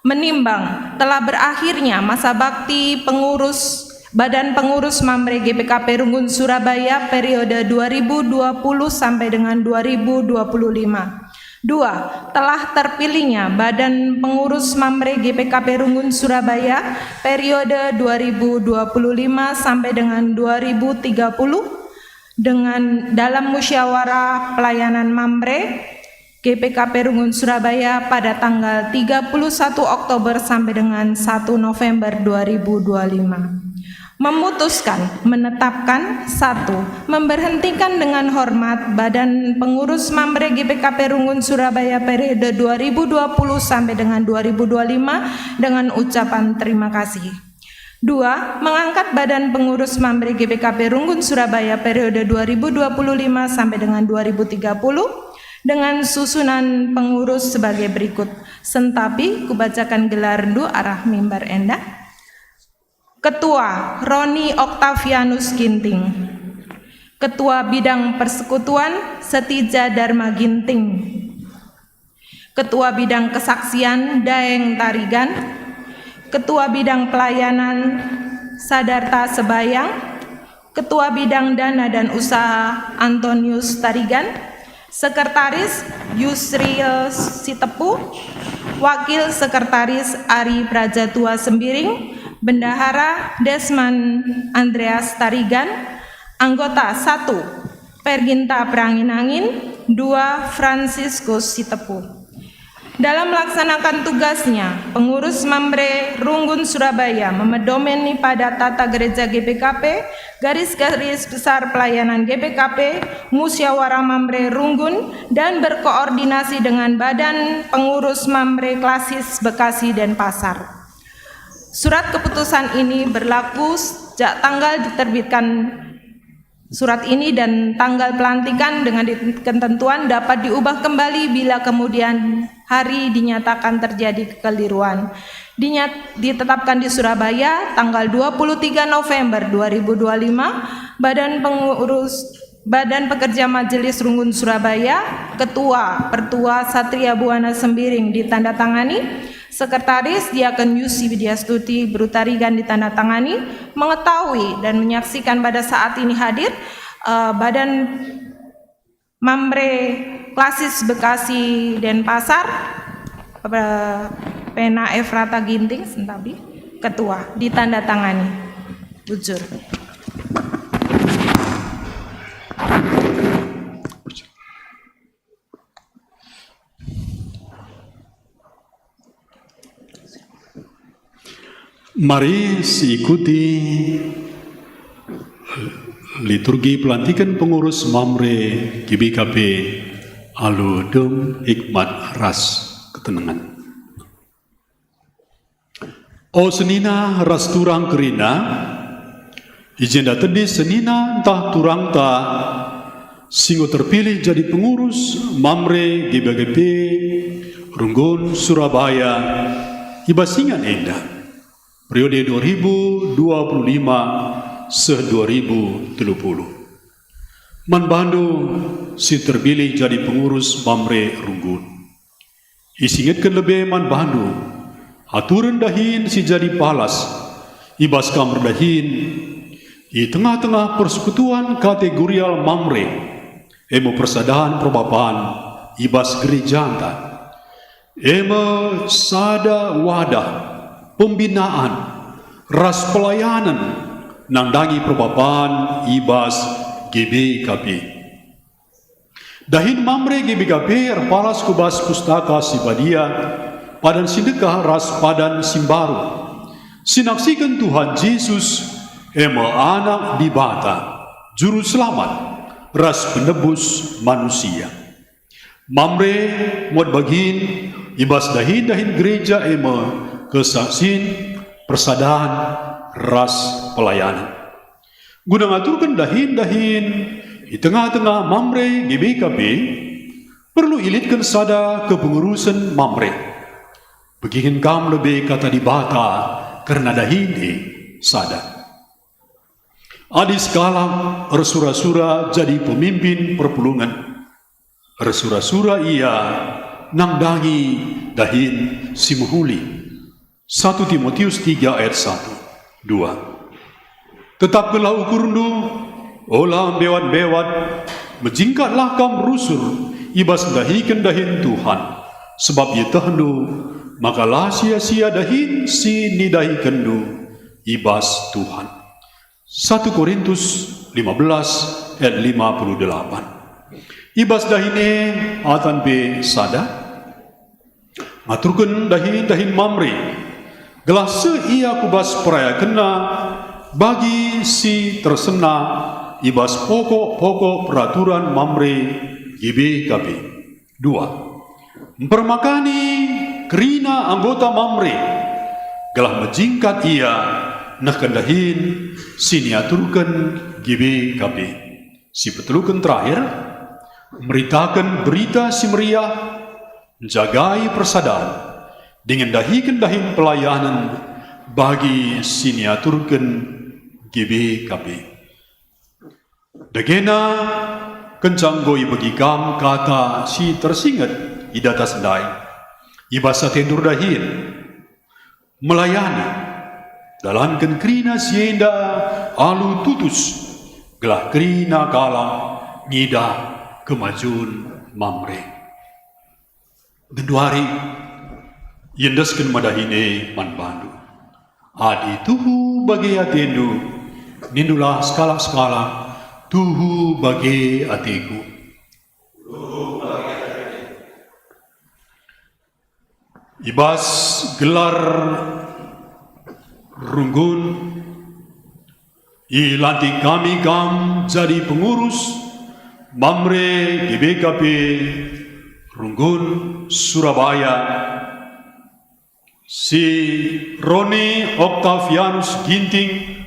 menimbang telah berakhirnya masa bakti pengurus Badan Pengurus Mamre G P K P Rungun Surabaya periode dua ribu dua puluh sampai dengan dua ribu dua puluh lima. Dua, telah terpilihnya Badan Pengurus Mamre G P K P Rungun Surabaya periode dua ribu dua puluh lima sampai dengan dua ribu tiga puluh dengan dalam musyawarah pelayanan Mamre G P K P Rungun Surabaya pada tanggal tiga puluh satu Oktober sampai dengan satu November dua ribu dua puluh lima. Memutuskan, menetapkan, satu, memberhentikan dengan hormat Badan Pengurus Mamre G P K P Rungun Surabaya periode dua ribu dua puluh sampai dengan dua ribu dua puluh lima dengan ucapan terima kasih. Dua, mengangkat Badan Pengurus Mamre G P K P Rungun Surabaya periode dua ribu dua puluh lima sampai dengan dua ribu tiga puluh dengan susunan pengurus sebagai berikut. Sentabi kubacakan gelarndu arah mimbar enda. Ketua, Roni Oktavianus Ginting. Ketua Bidang Persekutuan, Setija Dharma Ginting. Ketua Bidang Kesaksian, Daeng Tarigan. Ketua Bidang Pelayanan, Sadarta Sebayang. Ketua Bidang Dana dan Usaha, Antonius Tarigan. Sekretaris, Yusril Sitepu. Wakil Sekretaris, Ari Prajatua Sembiring. Bendahara, Desman Andreas Tarigan. Anggota, satu, Perginta Perangin-angin. Dua, Franciscus Sitepu. Dalam melaksanakan tugasnya, pengurus Mamre Runggun Surabaya memedomeni pada tata gereja G P K P, garis-garis besar pelayanan G P K P, musyawarah Mamre Runggun, dan berkoordinasi dengan Badan Pengurus Mamre Klasis Bekasi Denpasar. Surat keputusan ini berlaku sejak tanggal diterbitkan surat ini dan tanggal pelantikan dengan di-, ketentuan dapat diubah kembali bila kemudian hari dinyatakan terjadi kekeliruan. Dinyat-, ditetapkan di Surabaya tanggal dua puluh tiga November dua ribu dua puluh lima, Badan Pengurus, Badan Pekerja Majelis Runggun Surabaya, Ketua, Pertua Satria Buana Sembiring ditandatangani, Sekretaris, Diaken Yusi Widiastuti Berutarigan ditandatangani, mengetahui dan menyaksikan pada saat ini hadir, eh, Badan Mamre Klasis Bekasi Denpasar, eh, Pena Efrata Ginting, sentabi, Ketua, ditandatangani. Bujur. Mari siikuti liturgi pelantiken pengurus Mamre G B K P alu dem, hikmat ras ketenangen. O senina ras turang kerina, i jenda tedis senina ntah turangta Si enggo terpilih jadi pengurus Mamre G B K P Runggun Surabaya i bas ingan enda, periode dua ribu dua puluh lima seh dua ribu telu puluh. Man bandu si terpilih jadi pengurus Mamre Runggun. Isingetken lebe man bandu, aturen dahin si jadi palas i bas kam erdahin i tengah-tengah persekutuan kategorial Mamre, e me persadahen perbapan i bas gerejanta, e me sada wadah pembinaan ras pelayanen nandangi perbapan i bas G B K P. Dahin Mamre G B K P erpalas ku bas Pustaka Si Badia, padan si ndekah ras padan si mbaru, si naksiken Tuhan Jesus, e me Anak Dibata, Juru Selamat, ras Penebus manusia. Mamre muat bagin i bas dahin-dahin gereja, e me kesaksin, persadahen, ras pelayanen. Guna ngaturken dahin-dahin i tengah-tengah Mamre G B K P, perlu ilitken sada kepengurusen Mamre. Begiken kam lebe Kata Dibata kerna dahin e sada. Adi sekalak ersura-sura jadi pemimpin perpulungen, ersura-sura ia nandangi dahin si mehuli. Satu Timotius tiga ayat satu, dua. Tetapkenlah ukurndu, ola mbewat-mbewat, mejingkatlah kam rusur i bas ndahiken dahin Tuhan, sebab ietehndu maka la sia-sia dahin si nidahikenndu i bas Tuhan. Satu Korintus lima belas ayat lima puluh delapan. I bas dahin e atan pe sada, ngaturken dahin-dahin Mamre, gelah seh ia ku bas perayakenna bagi si tersena i bas pokok-pokok peraturan Mamre G B K P. Dua, mpermakani kerina anggota Mamre, gelah mejingkat ia nehken dahin si niaturken G B K P. Si peteluken terakhir, meritaken Berita Si Meriah, njagai persadan, dingen ndahiken dahin pelayanen bagi si niaturken G B K P. Dagena kenca enggo ibegi kam kata si tersinget i datas ndai, i bas atendu erdahin, melayani, dalanken kerina si enda alu tutus, gelah kerina kalak ngidah kemajun Mamre. Genduari iendesken me dahin e man bandu. Adi tuhu bage atendu, nindulah sekalak-sekalak, "Tuhu bage ateku." I bas gelar Runggun, ilantik kami kam jadi pengurus Mamre G B K P Runggun, Surabaya, si Roni Oktavianus Ginting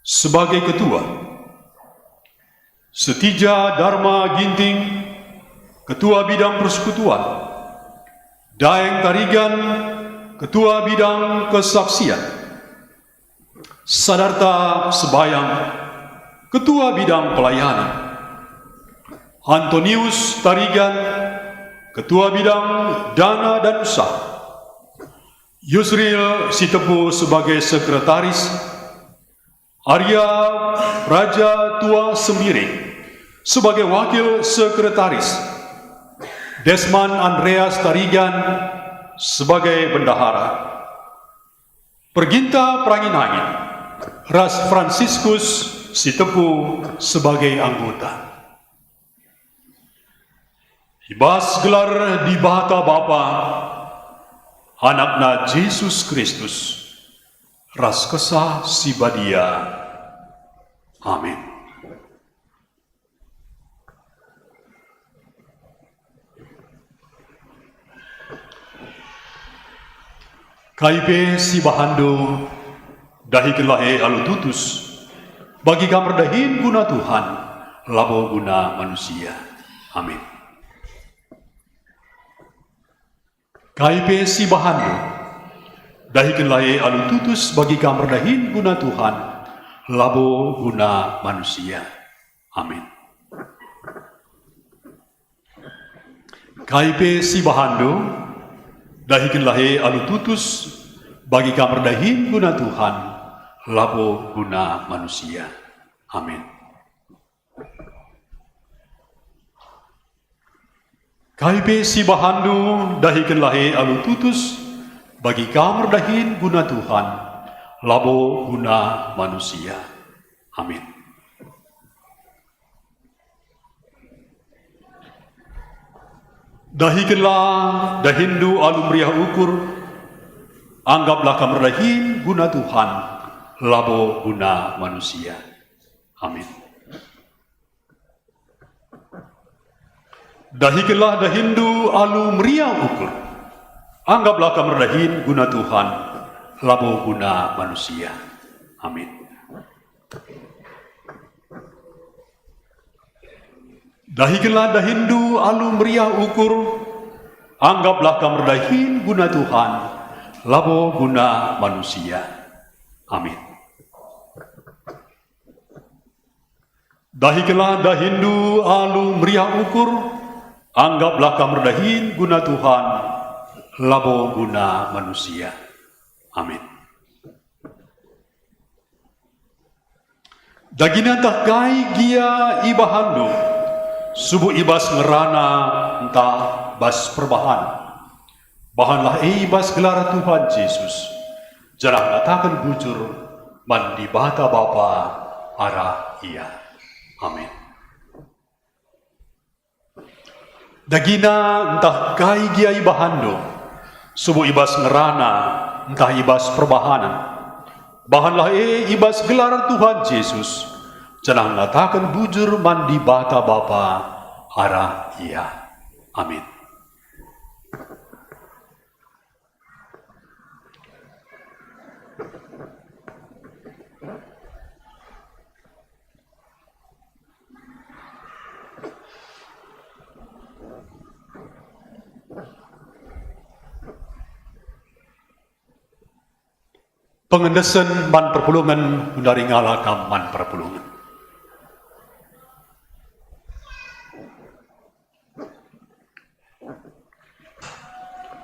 sebagai ketua, Setija Dharma Ginting, ketua bidang persekutuan, Daeng Tarigan, ketua bidang kesaksian, Sadarta Sebayang, ketua bidang pelayanan, Antonius Tarigan, ketua bidang dana dan usaha, Yusril Sitepu sebagai sekretaris, Arya Raja Tua Sembiring sebagai wakil sekretaris, Desman Andreas Tarigan sebagai bendahara, Perginta Perangin-angin ras Fransiskus Sitepu sebagai anggota. I bas gelar Dibata Bapa, Anakna Jesus Kristus, ras Kesah Si Badia. Amin. Kai pe si ibahanndu, dahikenlah e alu tutus. Bagi kam erdahin guna Tuhan, labo guna manusia. Amin. Kai pe si ibahanndu, dahikenlah e alu tutus bagi kam erdahin guna Tuhan, labo guna manusia. Amin. Kai pe si ibahanndu, dahikenlah e alu tutus bagi kam erdahin guna Tuhan, labo guna manusia. Amin. Kai pe si ibahanndu, dahikenlah e alu tutus bagi kam erdahin guna Tuhan, labo guna manusia. Amin. Dahikenlah dahinndu alu meriah ukur, anggaplah kam erdahin guna Tuhan, labo guna manusia. Amin. Dahikenlah dahinndu alu meriah ukur, anggaplah kam erdahin guna Tuhan, labo guna manusia. Amin. Dahikenlah dahinndu alu meriah ukur, anggaplah kam erdahin guna Tuhan, labo guna manusia. Amin. Dahikenlah dahinndu alu meriah ukur, anggaplah kam erdahin guna Tuhan, labo guna manusia. Amin. Dagina ntah kai gia ibahanndu, subuk i bas ngerana ntah bas perbahan, bahanlah e i bas gelar Tuhan Jesus, janah ngataken bujur man Dibata Bapa arah Ia. Amin. Dagina ntah kai gia ibahanndu, subuk i bas ngerana ntah i bas perbahanen, bahanlah e i bas gelar Tuhan Jesus, janah ngataken bujur man Dibata Bapa arah Ia. Amin. Pengendesen man perpulungen, genduari ngala kam man perpulungen.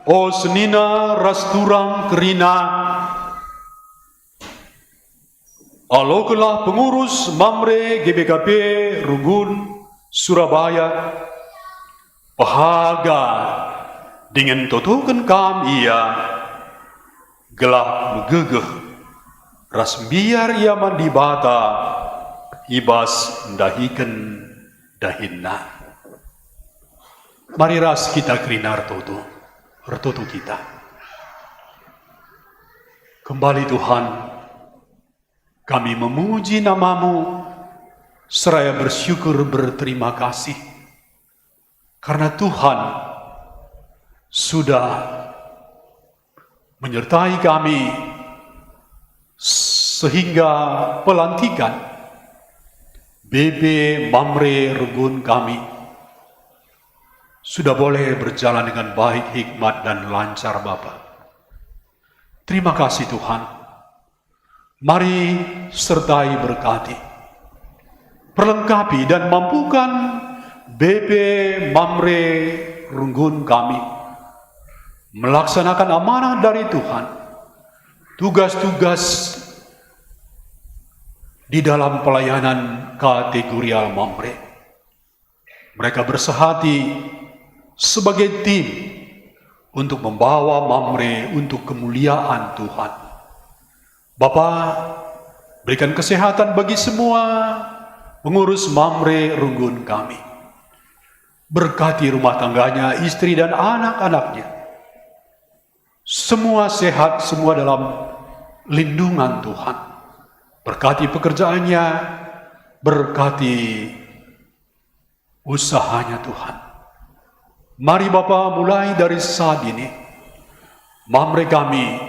O senina ras turang kerina, alokenlah pengurus Mamre G B K P Runggun Surabaya, pehaga dingen totoken kam ia, gelah megegeh ras mbiar ia man Dibata i bas ndahiken dahinna. Mari ras kita kerina ertoto, ertoto kita. Kembali Tuhan, kami memuji nama-Mu seraya bersyukur berterima kasih karena Tuhan sudah menyertai kami sehingga pelantikan B B Mamre Runggun kami sudah boleh berjalan dengan baik, hikmat, dan lancar, Bapa. Terima kasih, Tuhan. Mari sertai, berkati, perlengkapi dan mampukan B P Mamre Runggun kami melaksanakan amanah dari Tuhan, tugas-tugas di dalam pelayanan kategorial Mamre. Mereka bersehati sebagai tim untuk membawa Mamre untuk kemuliaan Tuhan. Bapa, berikan kesehatan bagi semua pengurus Mamre Runggun kami. Berkati rumah tangganya, istri dan anak-anaknya. Semua sehat, semua dalam lindungan Tuhan. Berkati pekerjaannya, berkati usahanya, Tuhan. Mari, Bapa, mulai dari saat ini, Mamre kami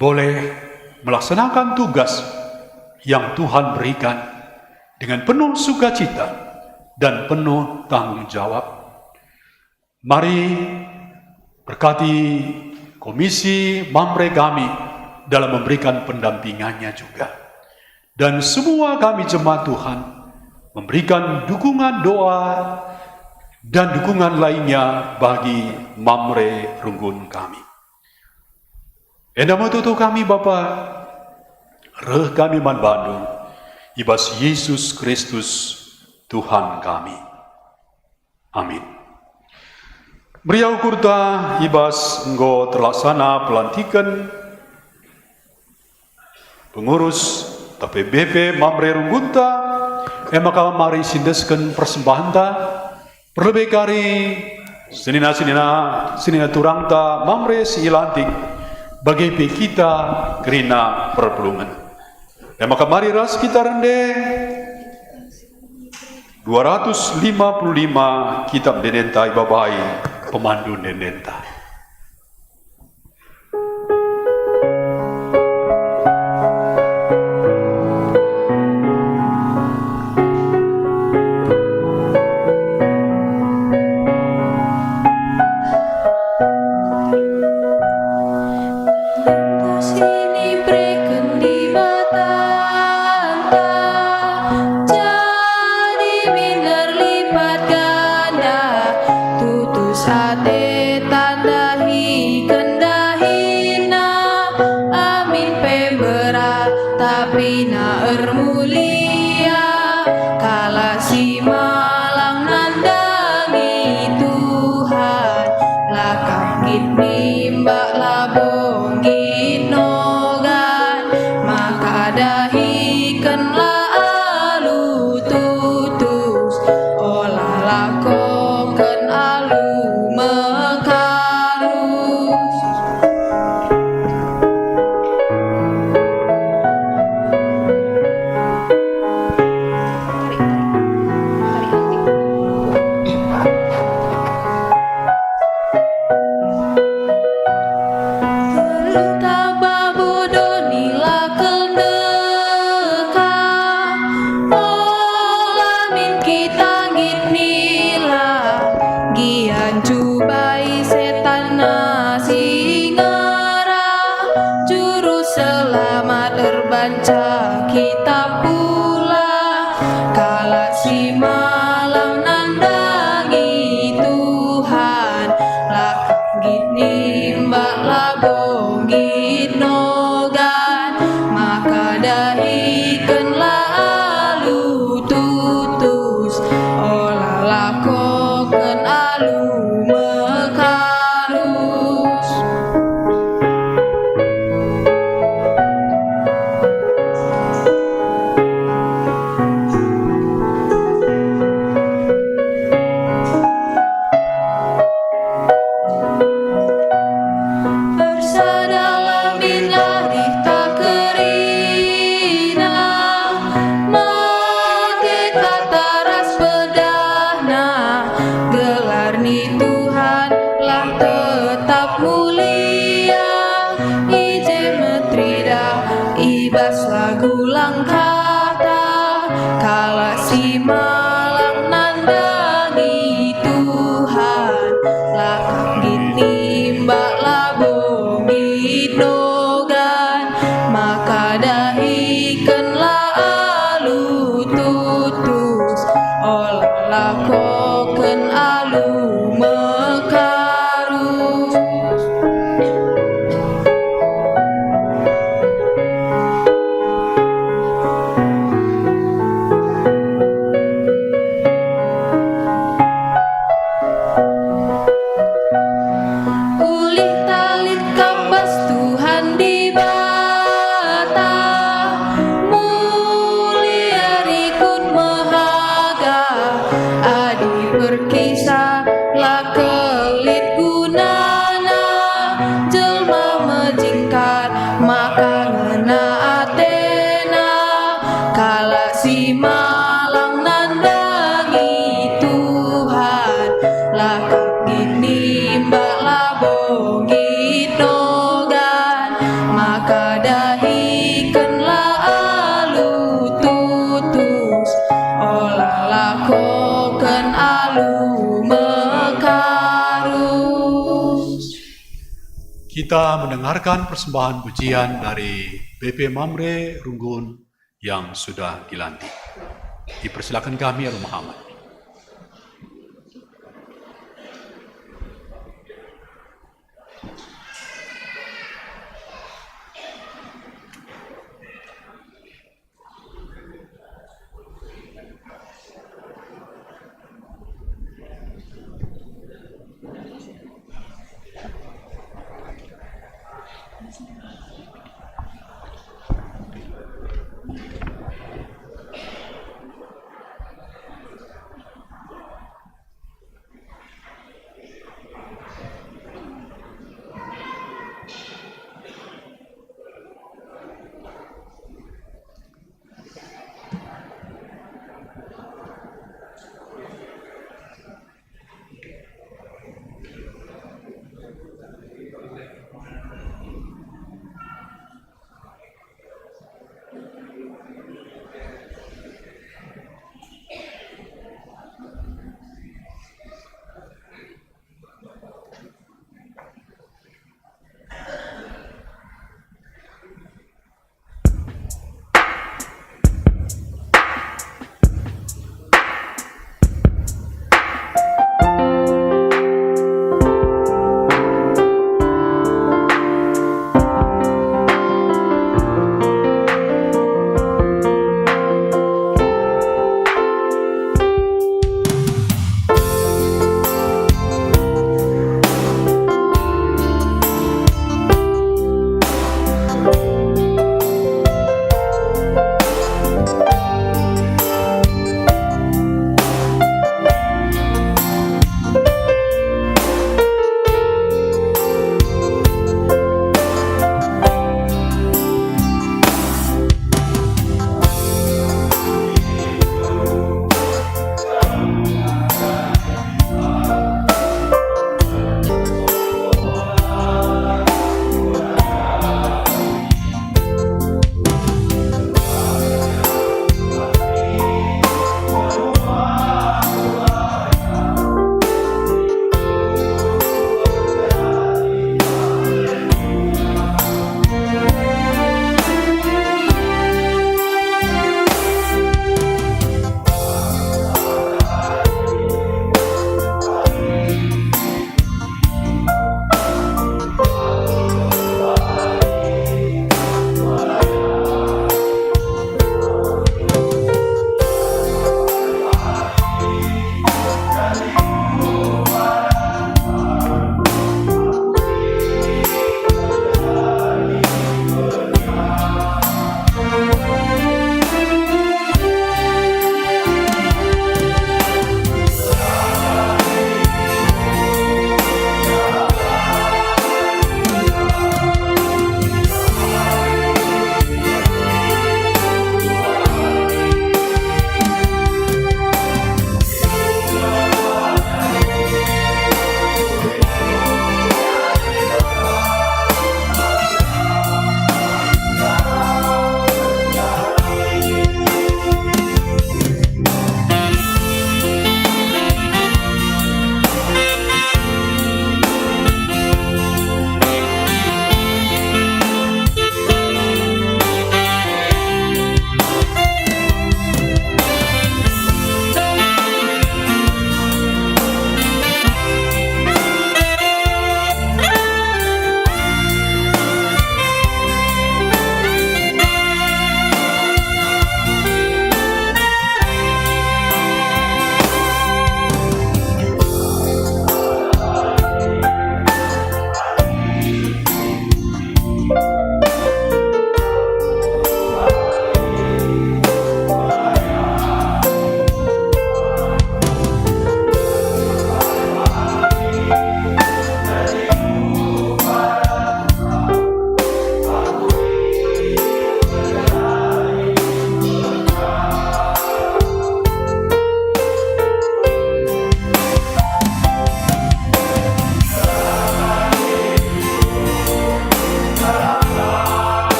boleh melaksanakan tugas yang Tuhan berikan dengan penuh sukacita dan penuh tanggung jawab. Mari berkati Komisi Mamre kami dalam memberikan pendampingannya juga. Dan semua kami jemaat Tuhan memberikan dukungan doa dan dukungan lainnya bagi Mamre Runggun kami. Enda me tuhu kami, Bapa, reh kami man bandu, i bas Yesus Kristus, Tuhan kami. Amin. Meriah ukurta i bas enggo terlaksana pelantiken pengurus T P B P Mamre Runggunta, e maka mari siendesken persembahenta, perlebe kari senina-senina, senina turangta Mamre si ilantik, bage pe kita kerina perpulungen. E maka mari ras kita rende. Dua ratus lima puluh lima kitab ende-endenta ibabai pemandu ende-endenta. Terima kasih ibereken Dibatanta, jadi minder lipat ganda, tutus ate tandahiken dahina, amin pe mberat, tapi na ermulia, kalak si malang nandangi Tuhan, la kap nggit nimbak labo nggit nogan, maka dahikenlah alu tutus, ola lakoken alu mekarus. Taba bodo nila kel deka, ola min kita nggit nila, gia ncubai setan na si ngera, juru selamat erbanca kita pula, kalak si malang nandangi Tuhan, la nggit nimbak labo nggit nogan, maka dahikenlah alu tutus, ola lakoken alu mekarus. Ersadalah min arih ta kerina, mate ta taras pedahna, gelar ni Tuhan lah tetap mulia. I je meteridah i bas lagu langkahta, kalak si malang nandangi Tuhan, la kap nggit nimbak labo nggit nogan, maka dahikenlah alu tutus, ola lakoken alu mekarus. Ulih talit kam bas Tuhan Dibata, mulia rikut mehaga, adi perkisa la kel lit gunana, jelma mejingkat maka ngena atena, kalak si malang nandangi Tuhan, la kap nggit nimbak labo nggit nogan, maka dahikenlah alu tutus, Kita mendengarkan persembahan pujian dari B P Mamre Runggun yang sudah dilantik. Dipersilakan kami, Alu Muhammad.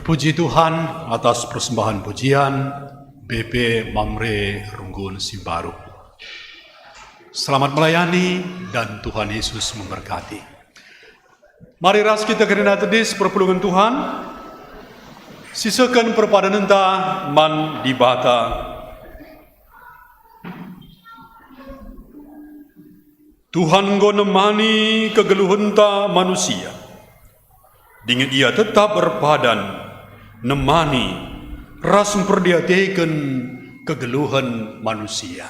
Puji Tuhan atas persembahan pujian B P Mamre Runggun Simbaru. Selamat melayani dan Tuhan Yesus memberkati. Mari ras kita kerina tedis perpulungen Tuhan, siseken perpadanenta man Dibata. Tuhan enggo nemani kegeluhenta manusia, dingen Ia tetap erpadan nemani ras mperdiateken kegeluhen manusia.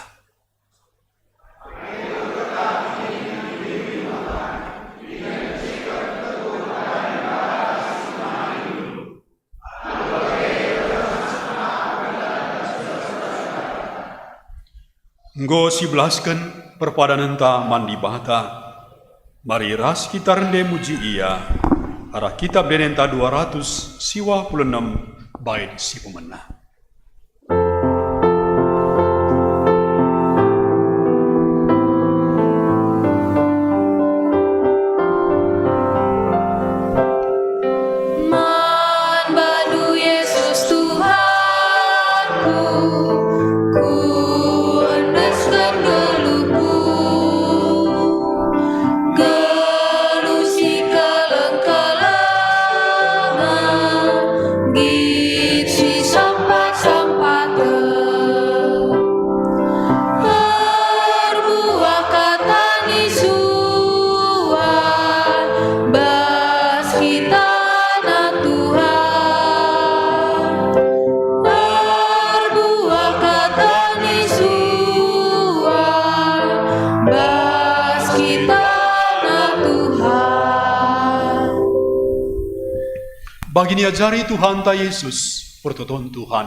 Enggo sibelasken perpadanenta man Dibata, mari ras kita rende muji Ia, arah Kitab Endenta dua ratus siwah puluh enem bait si pemena. Man bandu Yesus Tuhanku, kuendesken geluhku. Geluh si keleng-kelengen, nggit si sampat-sampaten. Erbuah kata ni suah bas kitana Tuhan. Erbuah kata ni suah bas kitana Tuhan. Bagi niajari Tuhanta Yesus, pertoton Tuhan,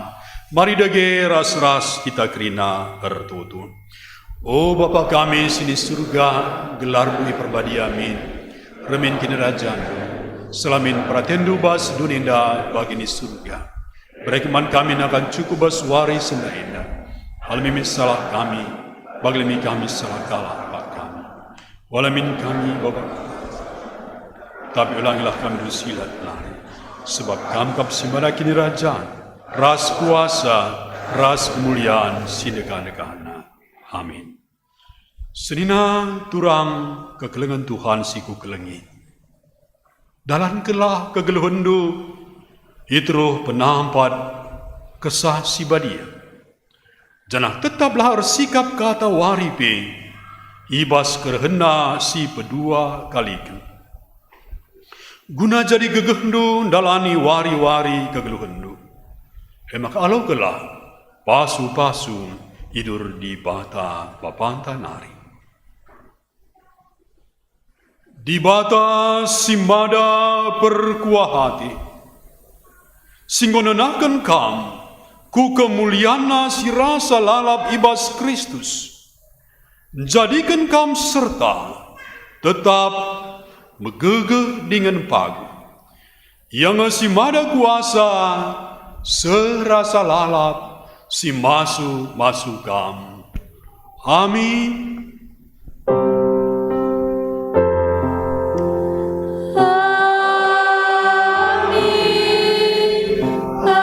mari dage ras-ras kita kerina ertoto. O Bapa kami si ni Surga, gelarNdu iperbadia min, remin kinirajanNdu, seh la min peratenNdu bas doni enda bagi ni Surga. Bereken man kami nakan cukup bas wari si enda. Alemi min salah kami, bagi la min kami salah kalak bas kami. Ola min kami baba, tapi olangilah kami dosina nari, sebab Kam kap si mada kinirajan, ras kuasa, ras kemulian si ndekah-ndekahna. Amin. Senina turang kekelengen Tuhan si kukelengi. Dalankenlah kegeluhenndu i teruh penampat Kesah Si Badia, janah tetaplah ersikap katawari pe i bas kerehenna si pedua kaliken, guna jadi gegehndu ndalani wari-wari kegeluhenndu. E maka alokenlah pasu-pasu idur Dibata Bapanta nari. Dibata si mada perkuah ate, si enggo nenahken kam ku kemulianNa si rasa lalap i bas Kristus, njadiken kam serta tetap megegeh dingen paguh. Ia nge si mada kuasa, seh rasa lalap, si masu-masu kam. Amin. Amin. Amin.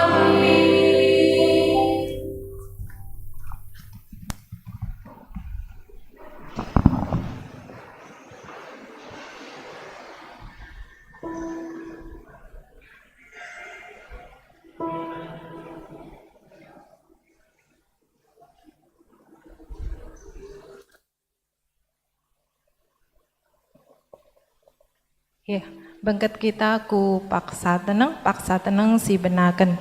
Amin. Ya, bengket kita ku paksa teneng, paksa teneng si benaken.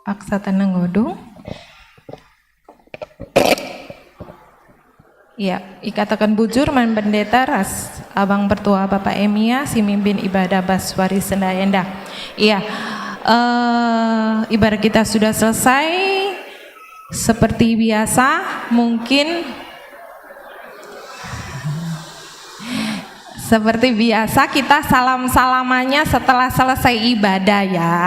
Paksa teneng, Odo. Iya, ikataken bujur man pendeta ras abang pertua Bapak Emia si mimpin ibadah bas wari Senda enda. Iya, eh, ibarat kita sudah selesai, seperti biasa, mungkin seperti biasa kita salam-salamannya setelah selesai ibadah ya.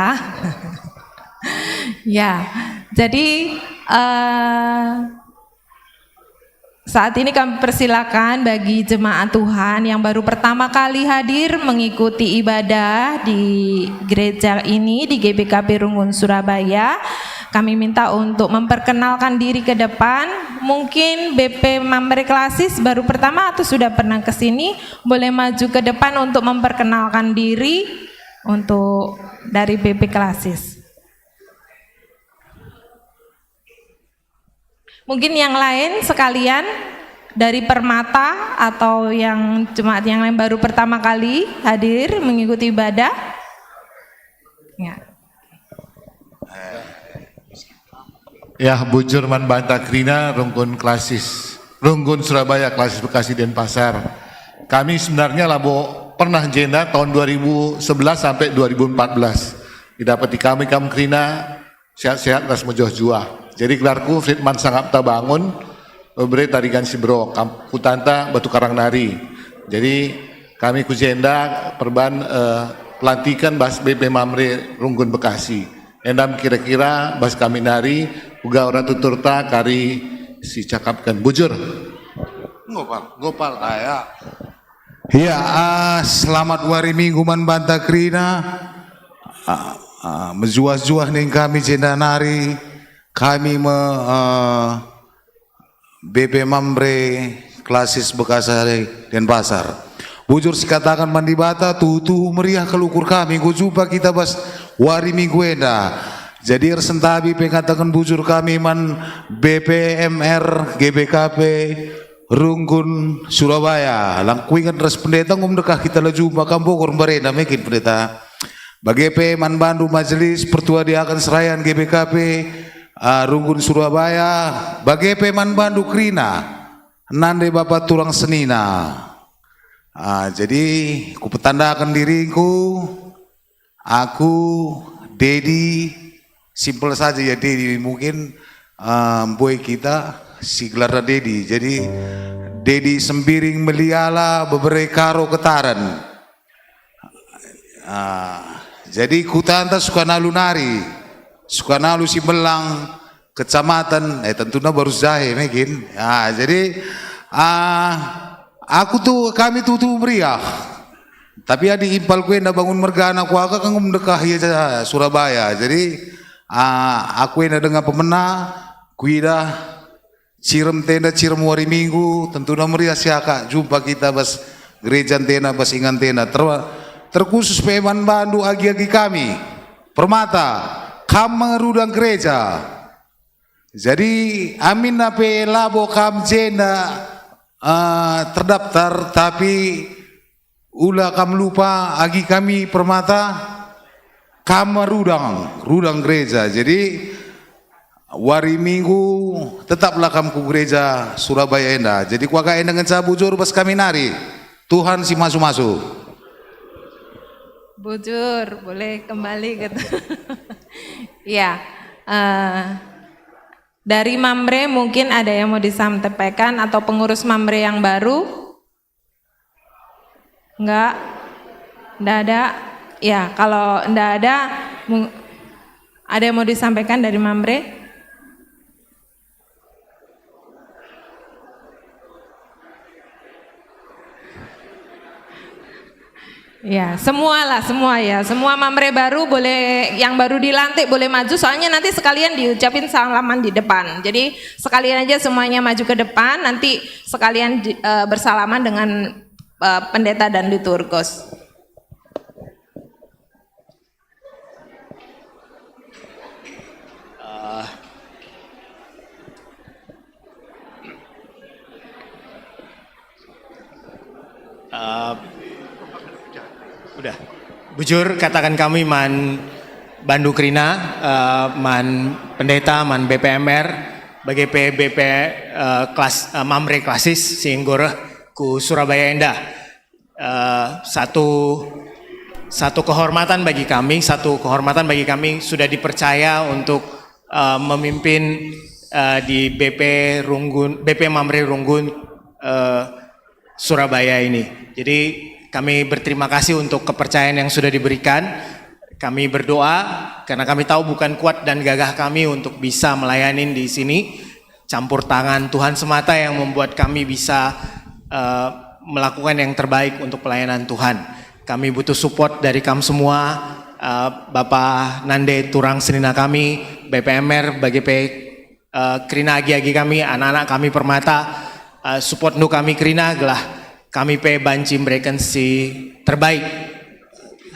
Ya, jadi eh, saat ini kami persilakan bagi jemaat Tuhan yang baru pertama kali hadir mengikuti ibadah di gereja ini, di G B K P Runggun Surabaya. Kami minta untuk memperkenalkan diri ke depan. Mungkin B P Mamre Klasis baru pertama atau sudah pernah ke sini, boleh maju ke depan untuk memperkenalkan diri untuk dari B P Klasis. Mungkin yang lain sekalian dari Permata atau yang jemaat yang lain baru pertama kali hadir mengikuti ibadah? Ya. Ya, bujur man banta kerina Runggun Klasis, Runggun Surabaya, Klasis Bekasi, Denpasar. Kami sebenarnya labo pernah jenda tahun dua ribu sebelas sampai dua ribu empat belas. Didapeti kami kam kerina sehat-sehat ras mejuah-juah. Jadi gelarku Fritman Sangap Tabangun, bebere Tarigan Sibro, kam-, kutanta Batu Karang nari. Jadi kami ku jenda perban eh, pelantiken bas B P Mamre Runggun Bekasi. Endam kira-kira bas kami nari, uga ora tuturta kari si cakapken bujur. Ngopal, ngopal aya. Ya, ah, selamat wari Minggu man banta kerina. Ah, ah, mejuah-juah ning kami jenda nari. Kami me, ah, B P Mamre Klasis Bekasi Denpasar. Bujur sikataken man Dibata, tuhu-tuhu meriah kal ukur kami enggo jumpa kita bas wari Minggu enda. Jadi ersentabi pe ngataken bujur kami man B P M R G B K P Runggun Surabaya. Lang kuinget ras pendeta enggo mendekah kita la jumpa kam Bogor mbarenda me kin pendeta. Bage pe man bandu majelis pertua diaken serayan G B K P, ah, Runggun Surabaya, bage pe man bandu kerina, nande bapa turang senina. Ah, jadi kupetandaken diringku, aku Dedi, simpel saja ya Dedi, mungkin ah, mbue kita si gelarna Dedi. Jadi Dedi Sembiring Meliala bebere Karo Ketaren. Ah, jadi kutanta Sukanalu nari, Sukanalu Simbelang, kecamatan, eh tentuna baru Jahe mungkin. Ah, jadi ah, aku tuh kami tutu meriah. Tapi adi impal ku enda bangun mergana kuaka kan mendekah ia Surabaya. Jadi ah, aku enda denga pemena, kuidah Cirem tenda, cirem wari Minggu, tentuna meriah siaka jumpa kita bas gereja ntena, bas ingan ntena. Ter, terkhusus pe man bandu agi-agi kami, Permata, kam me rudang gereja. Jadi aminna pe labo kam jenda uh, terdaftar, tapi Ula kam lupa agi kami Permata, kam rudang, rudang gereja. Jadi wari Minggu tetaplah kam ku gereja Surabaya enda. Jadi kuaga enda ngenca bujur bas kami nari. Tuhan si masu-masu. Bujur, boleh kembali ke. Ya, uh, dari Mamre mungkin ada yang mau disampaikan atau pengurus Mamre yang baru? Enggak? Enggak ada? Ya, kalau enggak ada, ada yang mau disampaikan dari Mamre? Ya, semualah, semua ya. Semua Mamre baru boleh, yang baru dilantik boleh maju, soalnya nanti sekalian diucapin salaman di depan. Jadi sekalian aja semuanya maju ke depan, nanti sekalian uh, bersalaman dengan uh, pendeta dan liturgus. Uh, uh, udah, bujur katakan kami man bandu kerina, uh, man pendeta, man B P M R, bage pe B P, eh, kelas, eh, Mamre Klasis si enggo reh ku Surabaya enda. Eh, satu, satu kehormatan bagi kami, satu kehormatan bagi kami sudah dipercaya untuk, eh, memimpin, eh, di B P Runggun, B P Mamre Runggun, eh, Surabaya ini. Jadi, kami berterima kasih untuk kepercayaan yang sudah diberikan. Kami berdoa karena kami tahu bukan kuat dan gagah kami untuk bisa melayani di sini. Campur tangan Tuhan semata yang membuat kami bisa, eh, melakukan yang terbaik untuk pelayanan Tuhan. Kami butuh support dari kamu semua, eh, Bapa Nande Turang senina kami, B P M R, bage pe, eh, kerina agi-agi kami, anak-anak kami Permata, eh, support nu kami kerina gelah kami pe banci mereken si terbaik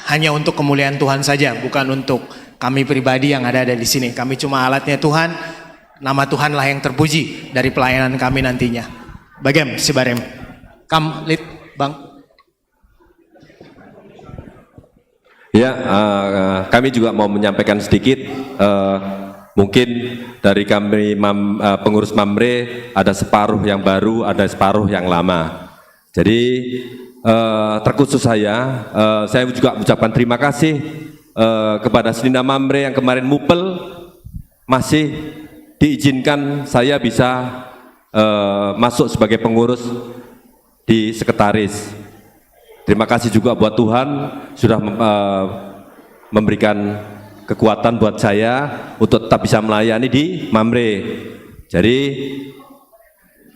hanya untuk kemuliaan Tuhan saja, bukan untuk kami pribadi yang ada-ada di sini. Kami cuma alatnya Tuhan, nama Tuhanlah yang terpuji dari pelayanan kami nantinya. Bagem, si Barem. Kam, Lit, Bang. Ya, eh, kami juga mau menyampaikan sedikit, eh, mungkin dari kami mam- eh, pengurus Mamre ada separuh yang baru, ada separuh yang lama. Jadi, eh, terkhusus saya, eh, saya juga ucapkan terima kasih, eh, kepada Senina Mamre yang kemarin mupel, masih diizinkan saya bisa, eh, masuk sebagai pengurus di sekretaris. Terima kasih juga buat Tuhan sudah mem- eh, memberikan kekuatan buat saya untuk tetap bisa melayani di Mamre. Jadi,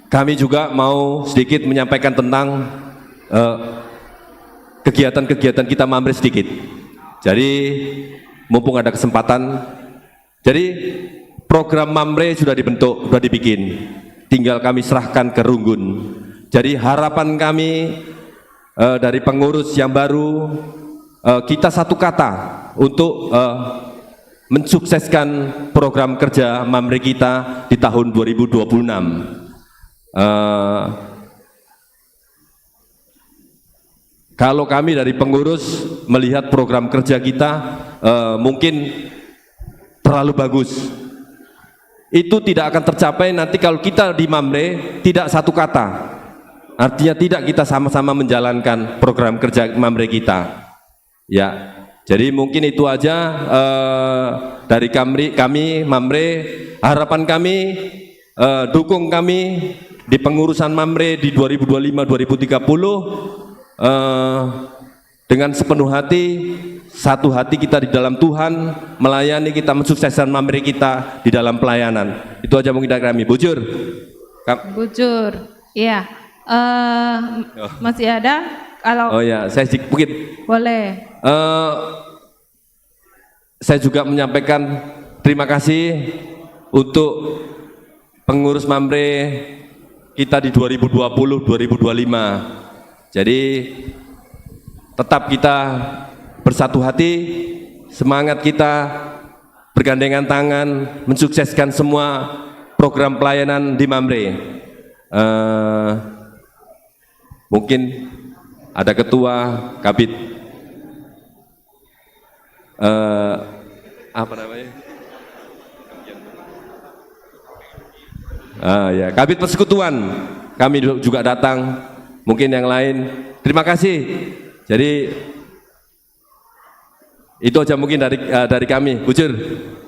kami juga mau sedikit menyampaikan tentang, eh, kegiatan-kegiatan kita Mamre sedikit. Jadi, mumpung ada kesempatan, jadi program Mamre sudah dibentuk, sudah dibikin. Tinggal kami serahkan ke Runggun. Jadi, harapan kami, eh, dari pengurus yang baru, eh, kita satu kata untuk, eh, mensukseskan program kerja Mamre kita di tahun dua ribu dua puluh enam. Eh, kalau kami dari pengurus melihat program kerja kita, eh, mungkin terlalu bagus. Itu tidak akan tercapai nanti kalau kita di Mamre tidak satu kata. Artinya tidak kita sama-sama menjalankan program kerja Mamre kita. Ya, jadi mungkin itu aja, eh, dari kami, kami Mamre. Harapan kami, eh, dukung kami di pengurusan Mamre di dua ribu dua puluh lima dua ribu tiga puluh, eh, dengan sepenuh hati, satu hati kita di dalam Tuhan, melayani kita, mensukseskan Mamre kita di dalam pelayanan. Itu aja mungkin dari kami. Bujur. Kam- Bujur. Iya. Eh, masih ada? Kalau Oh ya, saya sedikit mungkin boleh. Eh, saya juga menyampaikan terima kasih untuk pengurus Mamre kita di dua ribu dua puluh dua ribu dua puluh lima. Jadi, tetap kita bersatu hati, semangat kita bergandengan tangan mensukseskan semua program pelayanan di Mamre. Eh, mungkin ada ketua, kabid, eh, apa namanya? Ah ya, kabid persekutuan, kami juga datang. Mungkin yang lain. Terima kasih. Jadi, itu aja mungkin dari, eh, dari kami. Bujur.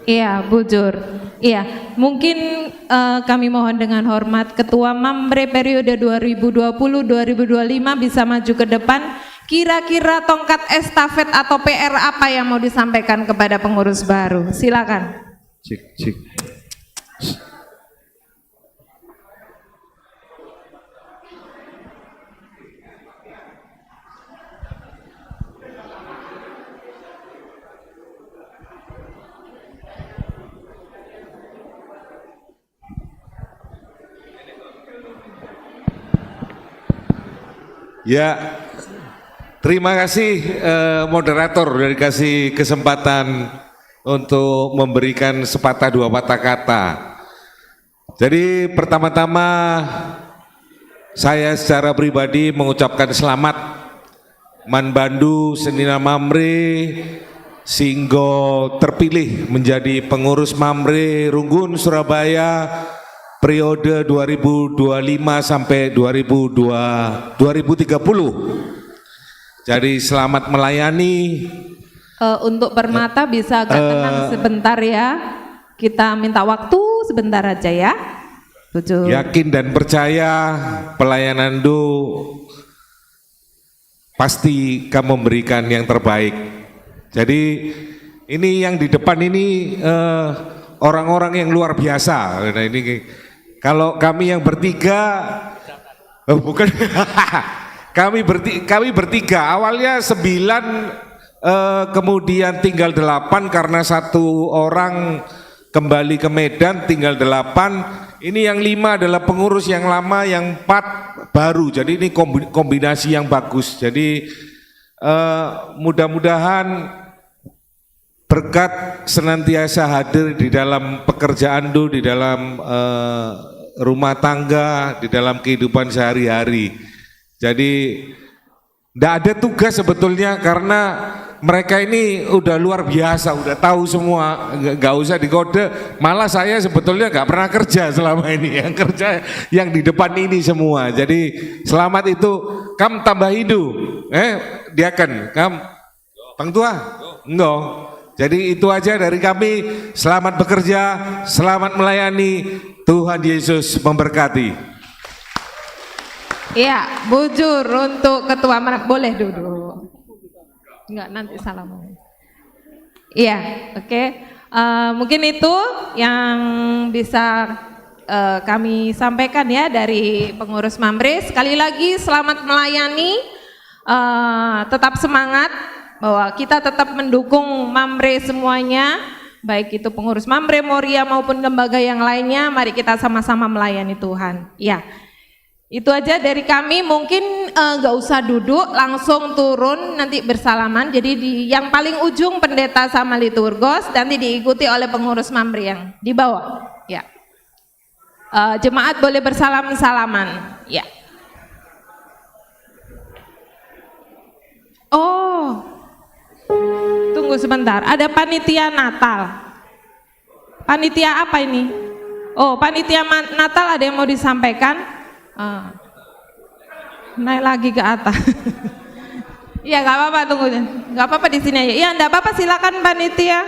Iya, bujur. Iya, mungkin, eh, kami mohon dengan hormat Ketua Mamre periode dua ribu dua puluh dua ribu dua puluh lima bisa maju ke depan. Kira-kira tongkat estafet atau P R apa yang mau disampaikan kepada pengurus baru? Silakan. Cik, cik. Ya, terima kasih, eh, moderator, udah dikasih kesempatan untuk memberikan sepatah dua patah kata. Jadi, pertama-tama, saya secara pribadi mengucapkan selamat man bandu senina Mamre si enggo terpilih menjadi pengurus Mamre Runggun Surabaya periode dua ribu dua lima sampai dua ribu dua, dua ribu tiga puluh. Jadi selamat melayani. Eh, untuk Permata bisa agak tenang sebentar ya. Kita minta waktu sebentar aja ya. Tujuh. Yakin dan percaya pelayananndu pasti kamu memberikan yang terbaik. Jadi ini yang di depan ini eh, orang-orang yang luar biasa. Nah, ini kalau kami yang bertiga, oh, bukan. Kami berti, kami bertiga. Awalnya sembilan, eh, kemudian tinggal delapan karena satu orang kembali ke Medan, tinggal delapan. Ini yang lima adalah pengurus yang lama, yang empat baru. Jadi ini kombi, kombinasi yang bagus. Jadi eh, mudah-mudahan berkat senantiasa hadir di dalam pekerjaanndu, di dalam eh, rumah tangga, di dalam kehidupan sehari-hari. Jadi ndak ada tugas sebetulnya karena mereka ini udah luar biasa, udah tahu semua, nggak, nggak usah dikode. Malah saya sebetulnya nggak pernah kerja selama ini, yang kerja yang di depan ini semua. Jadi selamat itu, kam tambah hidup, eh, diaken, kam pang tua, enggak. Jadi itu aja dari kami. Selamat bekerja, selamat melayani. Tuhan Yesus memberkati. Iya, bujur untuk ketua mana boleh duduk. Enggak, nanti salam. Iya, oke. Eh, mungkin itu yang bisa eh, kami sampaikan ya dari pengurus Mamre. Sekali lagi selamat melayani, eh, tetap semangat bahwa kita tetap mendukung Mamre semuanya, baik itu pengurus Mamre, Moria maupun lembaga yang lainnya. Mari kita sama-sama melayani Tuhan. Ya. Itu aja dari kami, mungkin eh, nggak usah duduk, langsung turun nanti bersalaman. Jadi di yang paling ujung pendeta sama liturgos, nanti diikuti oleh pengurus Mamre yang di bawah. Ya. Eh, jemaat boleh bersalam-salaman. Ya. Oh. Tunggu sebentar, ada panitia Natal. Panitia apa ini? Oh, panitia ma- Natal ada yang mau disampaikan? Ah. Naik lagi ke atas. Iya, nggak apa-apa, tunggu. Nggak apa-apa di sini aja. Iya, nggak apa-apa, silakan panitia.